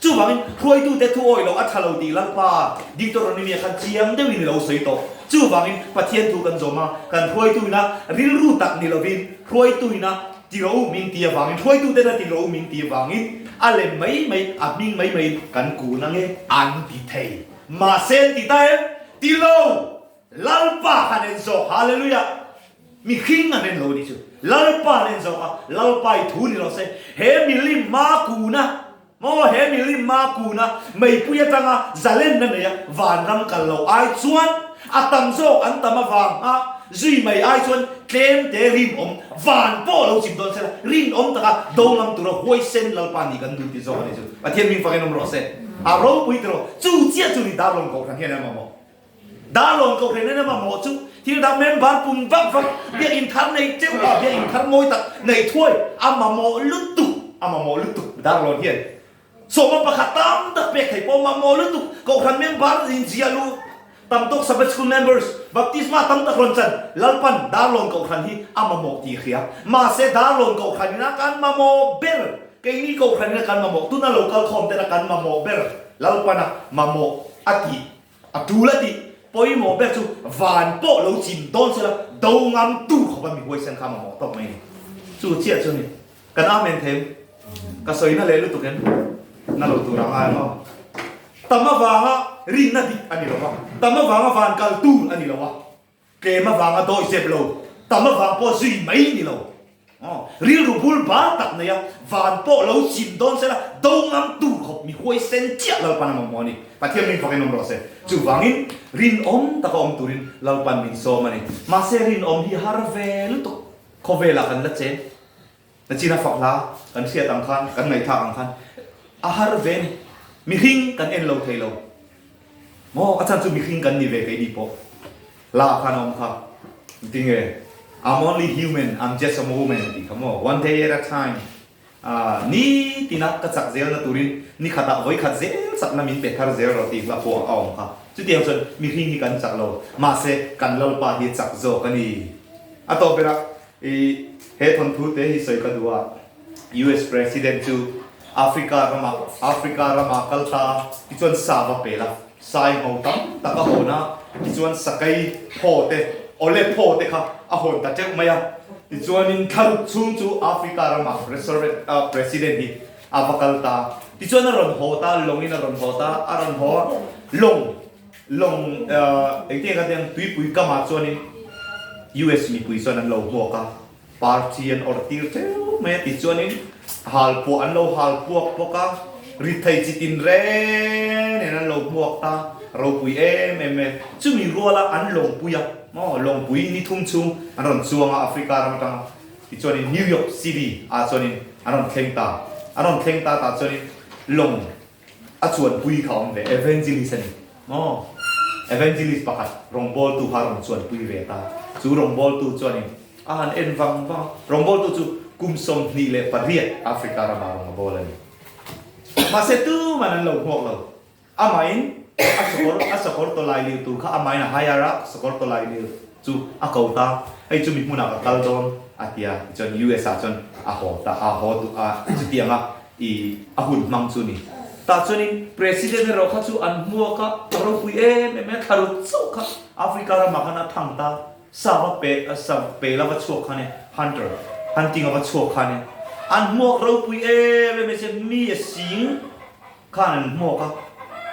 Chuvangin hruaitute thu awih loh a tha lo tih Lalpa Deuteronomia khan chiang deuhin i lo sawi tawh. Chuvangin Pathian thu kan zawm a, kan hruaituina rilru tak ni lovin hruaituina Ti rawh u min ti avangin, hruaituten a ti rawh u min ti avangin a lem mai mai, a hming mai maiin kan kun ange an ti thei. Mahse an ti ta em? Ti lo! Lalpa khan en zawk, Hallelujah! Mihring an en lo anih chu. Lalpa an en zawk a, Lalpa i thu ni lo se, he milim hma kuna maw, he milim hma kuna meipui atanga zalenna neia vanram kal lo ai chuan a tam zawk an tam avanga zui mai ai chuan tlem te rinawm van pawh lo chim dawn sela rinawm taka do ngam tura huaisen Lalpa nih kan duh ti zawk a ni chu. Pathian ming fakin awm rawh se. A ropui tiraw chu chiah chu ni Darlawn Kohhran hian a mamawh. Darlawn Kohhran hian a mamawh chu thil dang member pum vak vak biakinn thar nei teuh a, biakinn thar mawi tak nei thuai a mamawh lutuk, a mamawh lutuk Darlawn hian. Sawma pakhat tam tak pek thei pawh mamawh lutuk Kohhran member inziah luh tam tawk Sabbath School members baptisma tam tak rawn chan Lalpan Darlawn Kohhran hi a mamawh tih hria. Mahse Darlawn Kohhran ina kan mamawh ber, keini Kohhran ina kan mamawh, tuna lo kal khawm tena kan mamawh ber Lalpana mamawh a tih A tul a tih pawimawh ber chu van pawh lo chim dawn sela do ngam tur khawp a mi huaisen kha mamawh tawp mai ni. Chu chiah chu ni. Kan amen them. Ka sawi na leh lutuk em? Na lo tur ang ai maw? Tam avanga rinna dik a ni lo va, tam avanga van kal tur a ni lo a. Tlem avanga dawi zep lo, tam avang pawh zui mai ni lo. Rilru bul bal tak nei a, van pawh lo chim dawn sela do ngam tur khawp mi huaisen chiah Lalpan a mamawh a ni. Pathian min fakin awm rawh se. Chuvangin rinawm taka awm turin Lalpan min sawm a ni. Mahse rinawm hi har ve lutuk khawvelah kan la chen. Nachina fak hla kan hriat ang khan, kan ngaihthlak ang khan a har ve ni. Mihring kan en lo thei lo. Maw a chhan chu mihring kan ni ve keini pawh. Hla khan a awm kha. Engtinge? I'm only human, I'm just a moment a tih kha maw. One day at a time. Ah, ni tina ka chak zel na turin ni khatah vawi khat zel chakna min pe thar zel rawh tih hla pawh a awm kha. Chutiang chuan mihring hi kan chak lo. Mahse, kan Lalpa hi chak zawk a ni. A tawp berah I he thawnthu te hi sawi ka duh a, US President chu Africa ramah Africa ramah kal ta a, tichuan sa va pel a, sai ngho tam tak a hawn a, tichuan sakei phaw te, awle phaw te kha a hawn ta teuh mai a, tichuanin thlaruk chhung chu Africa ramah President hi a va kal ta, tichuan a rawn haw ta, lawngin a rawn haw ta, a rawn haw a, lawng. Lawng engtin ka tiang tuipui kamah chuanin US mipui chuan an lo hmuak a, party an awrh tir teuh mai a ti chuanin hal puah an lo hal puak bawk a, ri thei chi tin reng nen an lo hmuak ta ropui em em e. Chumi ruala an lawngpui a maw lawngpui ni thum chhung an rawn chuang a Africa ram atanga tichuanin New York City ah chuanin an rawn thleng ta, an rawn thleng ta tah chuanin lawng A chuanpui kha awm ve, evangelist a ni maw? Evangelist pakhat rawngbawltu kha a rawn chuanpui ve ta. Chu rawngbawltu chuanin a han en vang vang a, rawngbawltu chu kum 28 Africa ramah rawn a bawl a ni. Mahse tuman an lo hmuak lo. Amahin a sakawr a sakawr tawlai lir tur kha amahin a hire a, sakawr tawlai lir chu a ko ta. Hei chumi hmunah ka kal dawn a ti a, tichuan US ah chuan a haw ta, a haw duh a, chutianga I a hun hmang chu ni. Tah chuanin President erawh kha chu an hmuak a, a ropui em em mai a, thlaruk chauh kha Africa ramah khan a thang ta, sa va pe sa pel a va chhuak khan e, hunter, hunting a va chhuak khan e, an hmuak ropui em em mai se mi a sing khan an hmuak a.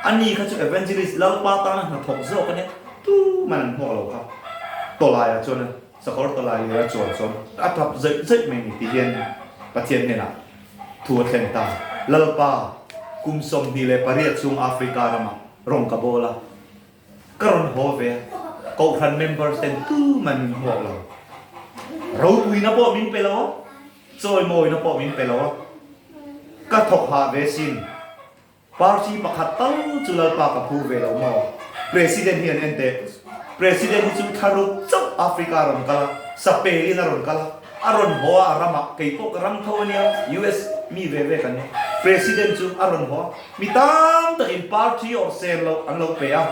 Ani kha chu evangelist Lalpa tana hnathawk zawk a nia, tuman an hmuak lo kha. Tawlaiah chuan sakawr tawlai lira chuan chuan a tap zaih zaih mai ni ti hian Pathian hnenah thu a thlen ta. Lalpa, kum 28 chhung Africa ramah rawng ka bawl a, Ka rawn haw ve a, Kohhran members ten tuman min hmuak lo. Ropuina pawh min pe lo a, chawimawina pawh min pe lo a. Ka thawk hah ve sin. Party pakhat tal chu Lalpa ka phu ve lo maw? President hi an en teh. President hi chu thlaruk chauh Africa a rawn kal a, sapelin a rawn kal a. A rawn haw a, a ramah, kei pawh ka ram tho a nia, US mi ve ve kan nia. President chu a rawn haw a, mi tam takin party or ser loh an lo pe a,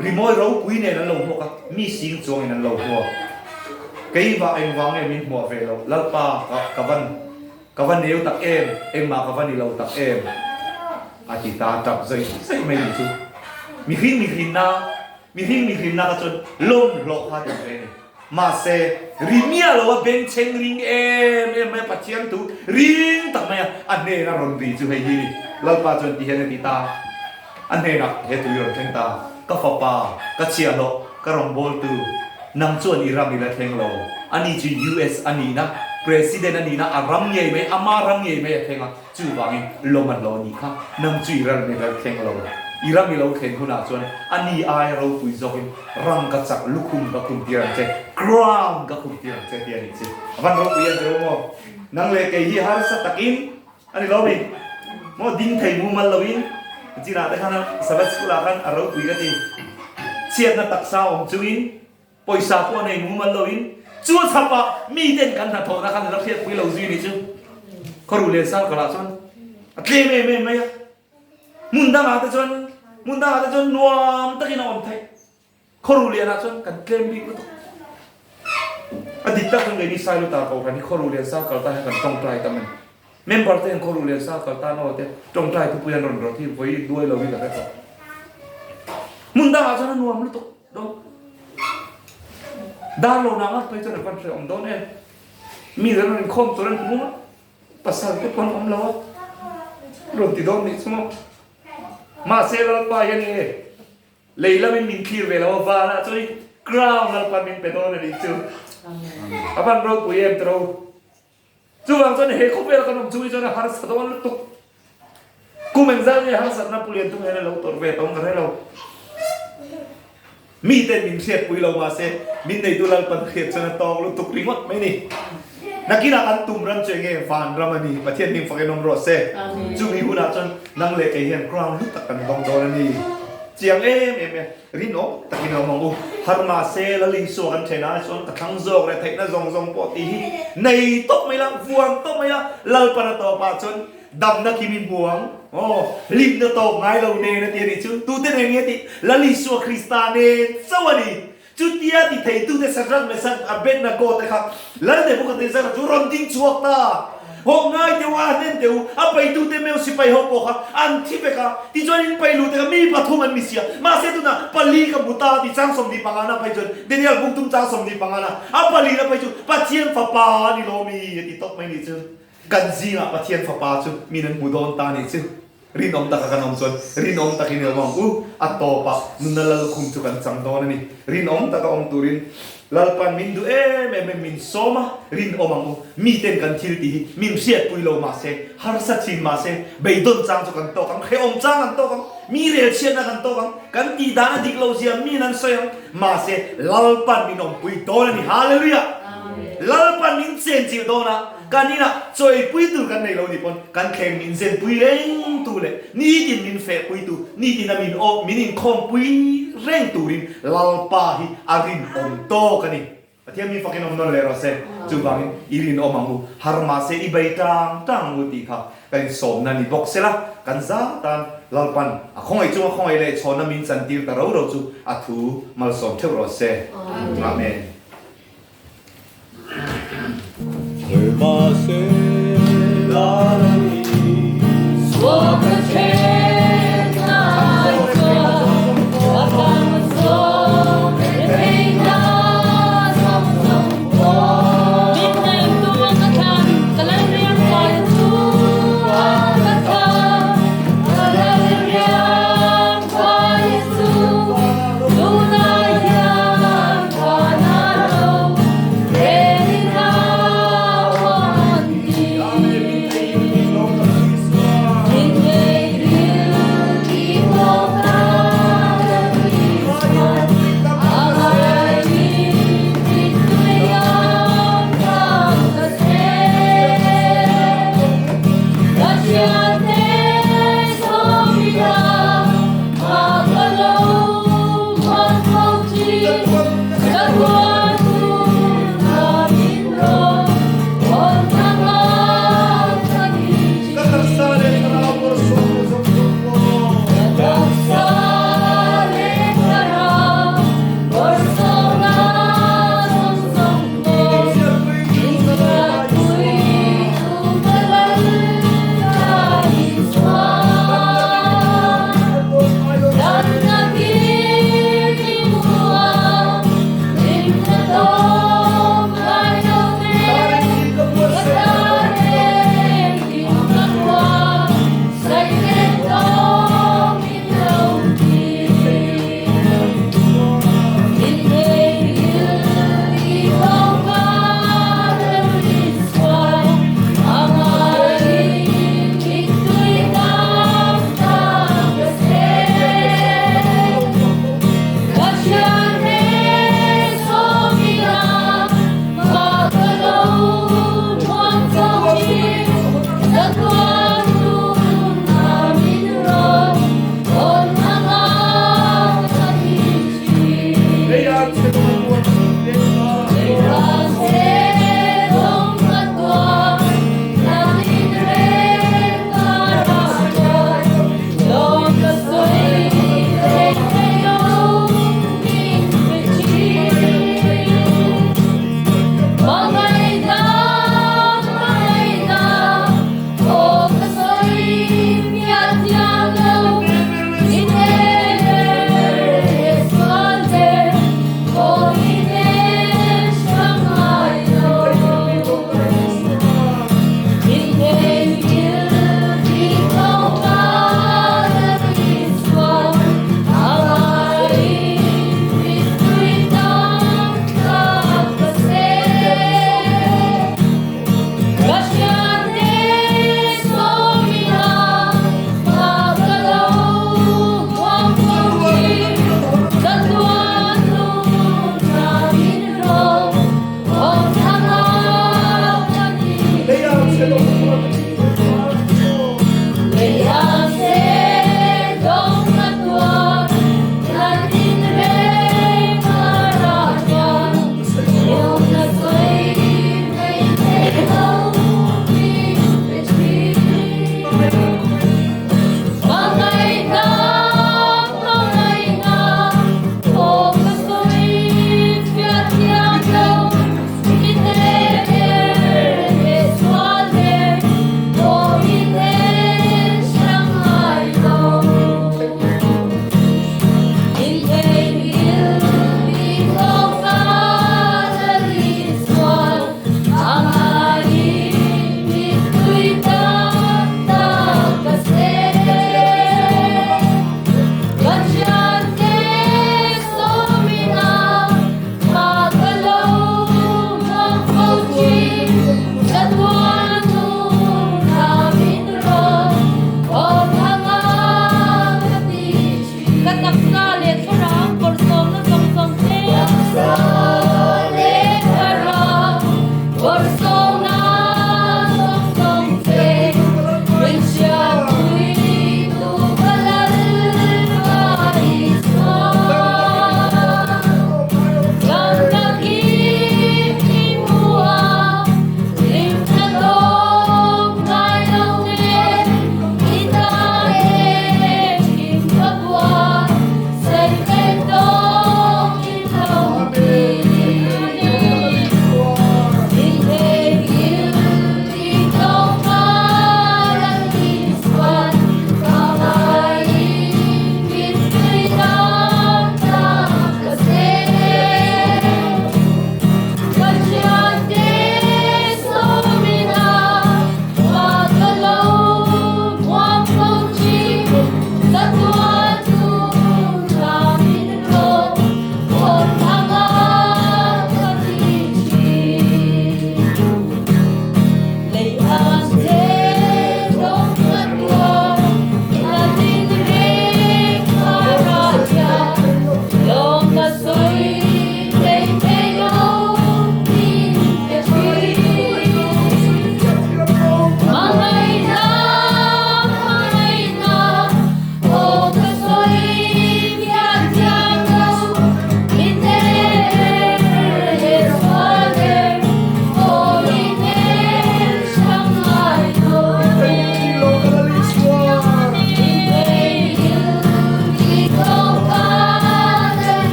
rimawi ropui nen an lo hmuak a, mi sing chuangin an lo hmuak. Keimah engvang nge min hmuah ve loh, Lalpa ka ka van ka va neu tak em, engmah ka va ni lo tak em? A ti ta tap zaih zaih mai ni chu. Mihring mihrinna, mihring mihrinna kha chuan lawm hlawh kha a ti ve a ni. Mahse, ri miah lo a bengchheng ring em em mai a, Pathian thu ring tak mai a, a hnena rawn ri chu hei hi ni. Lalpa chuan ti hian a ti ta, a hnenah he tui rawn thleng ta, Ka fapa, ka chhiahhlawh, ka rawngbawltu, nang chuan i ram i la thleng lo. Ani chu US a nihna, President a nihna, a ram ngei mai, ama ram ngei mai a thleng a. Chuvangin lawm an lo nih kha, nang chu i ram i lo thleng lo. I ram i lo thlen hunah chuan a ni aia ropui zawkin ram ka chak lukhum ka khum tir ang che, crown ka khum tir ang che tih a nih chu. A van ropui em ro maw? Nang leh kei hi harsa takin a ni lo mi? Maw ding thei mumal loin chinah te khan Sabbath school ah khan a ropui ka ti. Chhiatna taksa awm chungin Pawisa pawh nei mumal loin chu a chhapah miten kan hnathawhna khan la hriatpui lo zui ni chu khawruh leh circle ah chuan a tlem em em mai a, hmun dangah te chuan hmun dangah te chuan nuam takin a awm theih, khawruh lianah chuan kan tlem bik lutuk. A dik tak chuan keini Sailutar Kohhran hi khawruh lian circle tan hian kan tawngtai tam a ni. Member te hian khawruh lian circle tan aw te tawngtai thupui an rawn rawt hi vawi duai lo hi ka hre tawh. Hmun dangah chuan a nuam lutuk. Dawn. Dar lo nang a phei chuan a van hre awm dawn em. Mi ran rawn inkhawm tur an hmu a, pasal te pawh an awm lo a, rawn ti dawn nih chu maw. Mahse Lalpa hian nge lei lamin min thlir ve lo a, vanah chuan i crown Lalpa min pe dawn a nih chu. A van ropui em tiro. Chuvang chuan he khawvel kan awm chung hi chuan a harsa dawn lutuk. Kum engzat nge harsatna pu lian tung hian a lo tawrh ve tawng ka hre lo. Miten min hriatpui lo mahse min neitu Lalpan hriat chuan a tawk lutuk ringawt mai ni. Nakinah kan tum ram chu enge van ram a ni. Pathian hming fak in awm rawh se. Chumi hunah chuan nang leh kei hian crown hlu tak kan dawng dawn a ni. Chiang em em e. Rinawm takin a awm ang u. Har mahse Lal Isua kan then ai chuan ka thlang zawk leh theihna zawng zawng pawh tih hi nei tawp mai la, vuan tawp mai la, Lalpan a tawpah chuan damna khi mi hmu ang. Aw, hlimna tawp ngai lo nen a ti a nih chu. Tute nen nge tih? Lal Isua Krista nen chauh a ni. Chutia ti theitute Shadrach, Meshach, Abednego te kha Lal Nebuchadnezzar chu rawn ding chhuak ta. Haw ngai teh u, a hnen teh u, a paitute meu sipai ho pawh kha an thi vek a, tichuan in pailu te kha mi pathum an ni sia, mahse tunah pali ka hmu ta ti chang 25 na phei chuan Daniel bungtum chang 25 na a pali na phei chu Pathian fapa a ni lawmi a ti tawp mai nih chu. Kan zingah Pathian fapa chu min an hmu dawn ta nih chu. Rinawm taka kan awm chuan rinawm takin i awm ang u. A tawpah nuna lalkhum chu kan chang dawn a ni. Rinawm taka awm turin Lalpan min duh em em em min sawm a, rinawm ang u. Miten kan thil tih hi min hriatpui lo mahse, harsa thin mahse, beidawn chang chu kan tawk ang, hrehawm chang kan tawk ang, mi relchhiatna kan tawk ang, kan tih dan a dik lo zia min an sawi ang. Mahse, Lalpan min awmpui dawn a ni. Hallelujah! Lalpan min chenchilh dawn a. Kan inah chawipui tur kan nei lo ni pawn kan thleng min zenpui reng tu leh nitin min fehpui tu, nitin a min aw min inkhawmpui reng turin Lalpa hi a rinawm tawk a ni. Pathian mi fakin awm nawn leh rawh se. Chuvangin i rinawm ang u, har mahse i bei tang tang ang u tih kha kan insawmna ni bawk sela, kan za tan Lalpan a khawngaih chunga khawngaih leh chhawnna min chantir ta ro ro chu a thu malsawm theuh rawh se. Amen.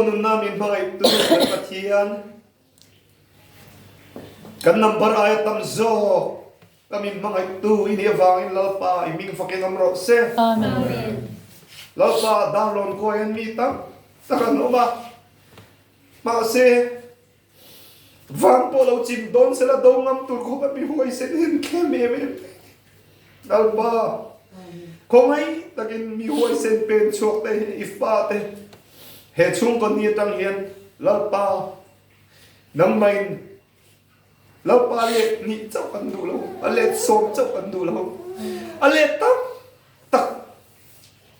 nunna min hmangaihtu kan Pathian, kan number aia tam zawk ka min hmangaihtu i nih avangin Lalpa i hming fakin awm rawh se. Amen. Lalpa Darlawn khua hian mi tam tak an awm a, mahse van pawh lo chim dawn sela do ngam tur khawp a mi huaisen hian thlem em em mai. Lalpa, khawngaih takin mi huaisen pen chhuak te i fate he chhungkaw ni atang hian Lalpa nangmahin Lalpa let nih chauh kan duh lo, a let sawm chauh kan duh lo, a let tam tak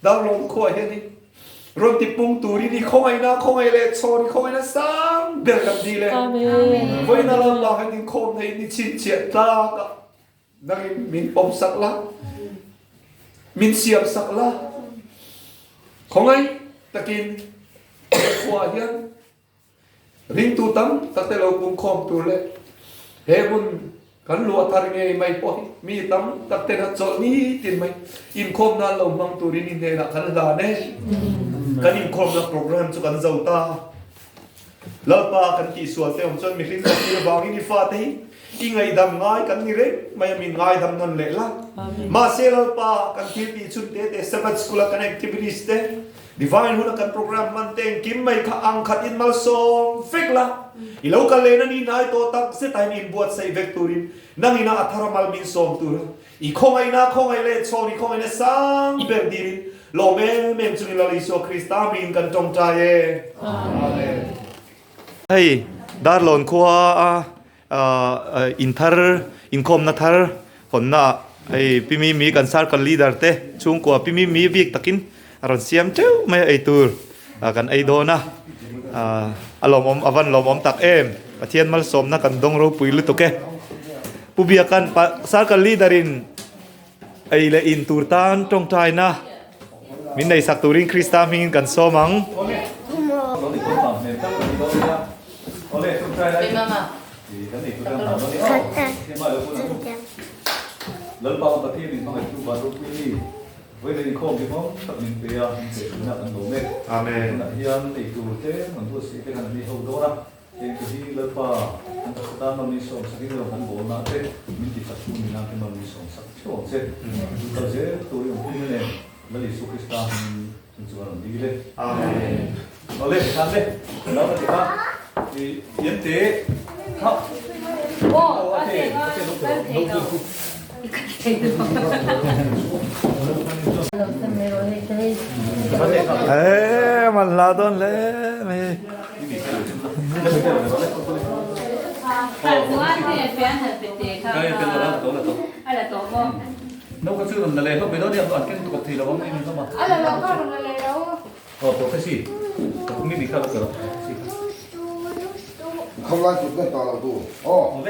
Darlawn khua hian i rawn ti pung turin i khawngaihna khawngaih leh chhawn i khawngaihna sang ber kan dil e. Vawiina Lalpa kan inkhawm theih ni chhinchhiah tlak ah Nangin min pawm sak la, min siam sak la, khawngaih takin he khua hian ringtu tam tak te lo pungkhawm tur leh he hmun kan luah thar ngei mai pawh hi mi tam tak ten a chawlh nitin mai inkhawm nan lo hmang turin i hnenah kan hlan e. Kan inkhawmna program chu kan zo ta. Lalpa kan tihsual te awm chuan mihring kan tir vangin i fate hi i ngaihdam ngai kan ni reng mai a, min ngaidam nawn leh la. Mahse Lalpa kan thil tih chhun te te Sabbath School a kan activities te, Divine hun a kan program hman te engkim mai kha ang khat in malsawm vek la. I lo kal lehna ni hnai tawh tak zet ah hian inbuatsaih vek turin nang ina a thar a mal min sawm tur a. I khawngaihna khawngaih leh chhawn i khawngaihna sang ber dirin lawm em em chungin Lal Isua Krista hmingin kan tawngtai e. Amen. Hei Darlawn khua a in thar inkhawmna thar hawnna ah hei Pi Mimi kan circle leader te chhungkua Pi Mimi bik takin a rawn siam teuh mai a eitur kan ei dawn a a lawmawm a van lawmawm tak em Pathian malsawmna kan dawng ropui lutuk e Pu Biakan circle leader in ei leh in tur tan tawngtaina min nei sak turin Krista hmingin kan sawm ang. Vawiin inkhawm hi hmang tak min pe a, min pe thin a kan lawm e. Amen. Tunah hian eitur te an buatsaih te khan an ni ho dawn a, heng te hi Lalpa an taksa tan mami sawm sak in lo kan bawl na te min ti chak tu ni nan te mami sawm sak theuh ang che. Zu kal zel tur i awm pui na nen Lal Isu Krista hmingin chung chu a rawn dil e. Amen. Awle khan le lo na ti kha i tiam te kha. Aw a te a kal thei lo. Eee man hla dawn hle mai hei. Không lai chụp lên tòa đầu tù. Ồ.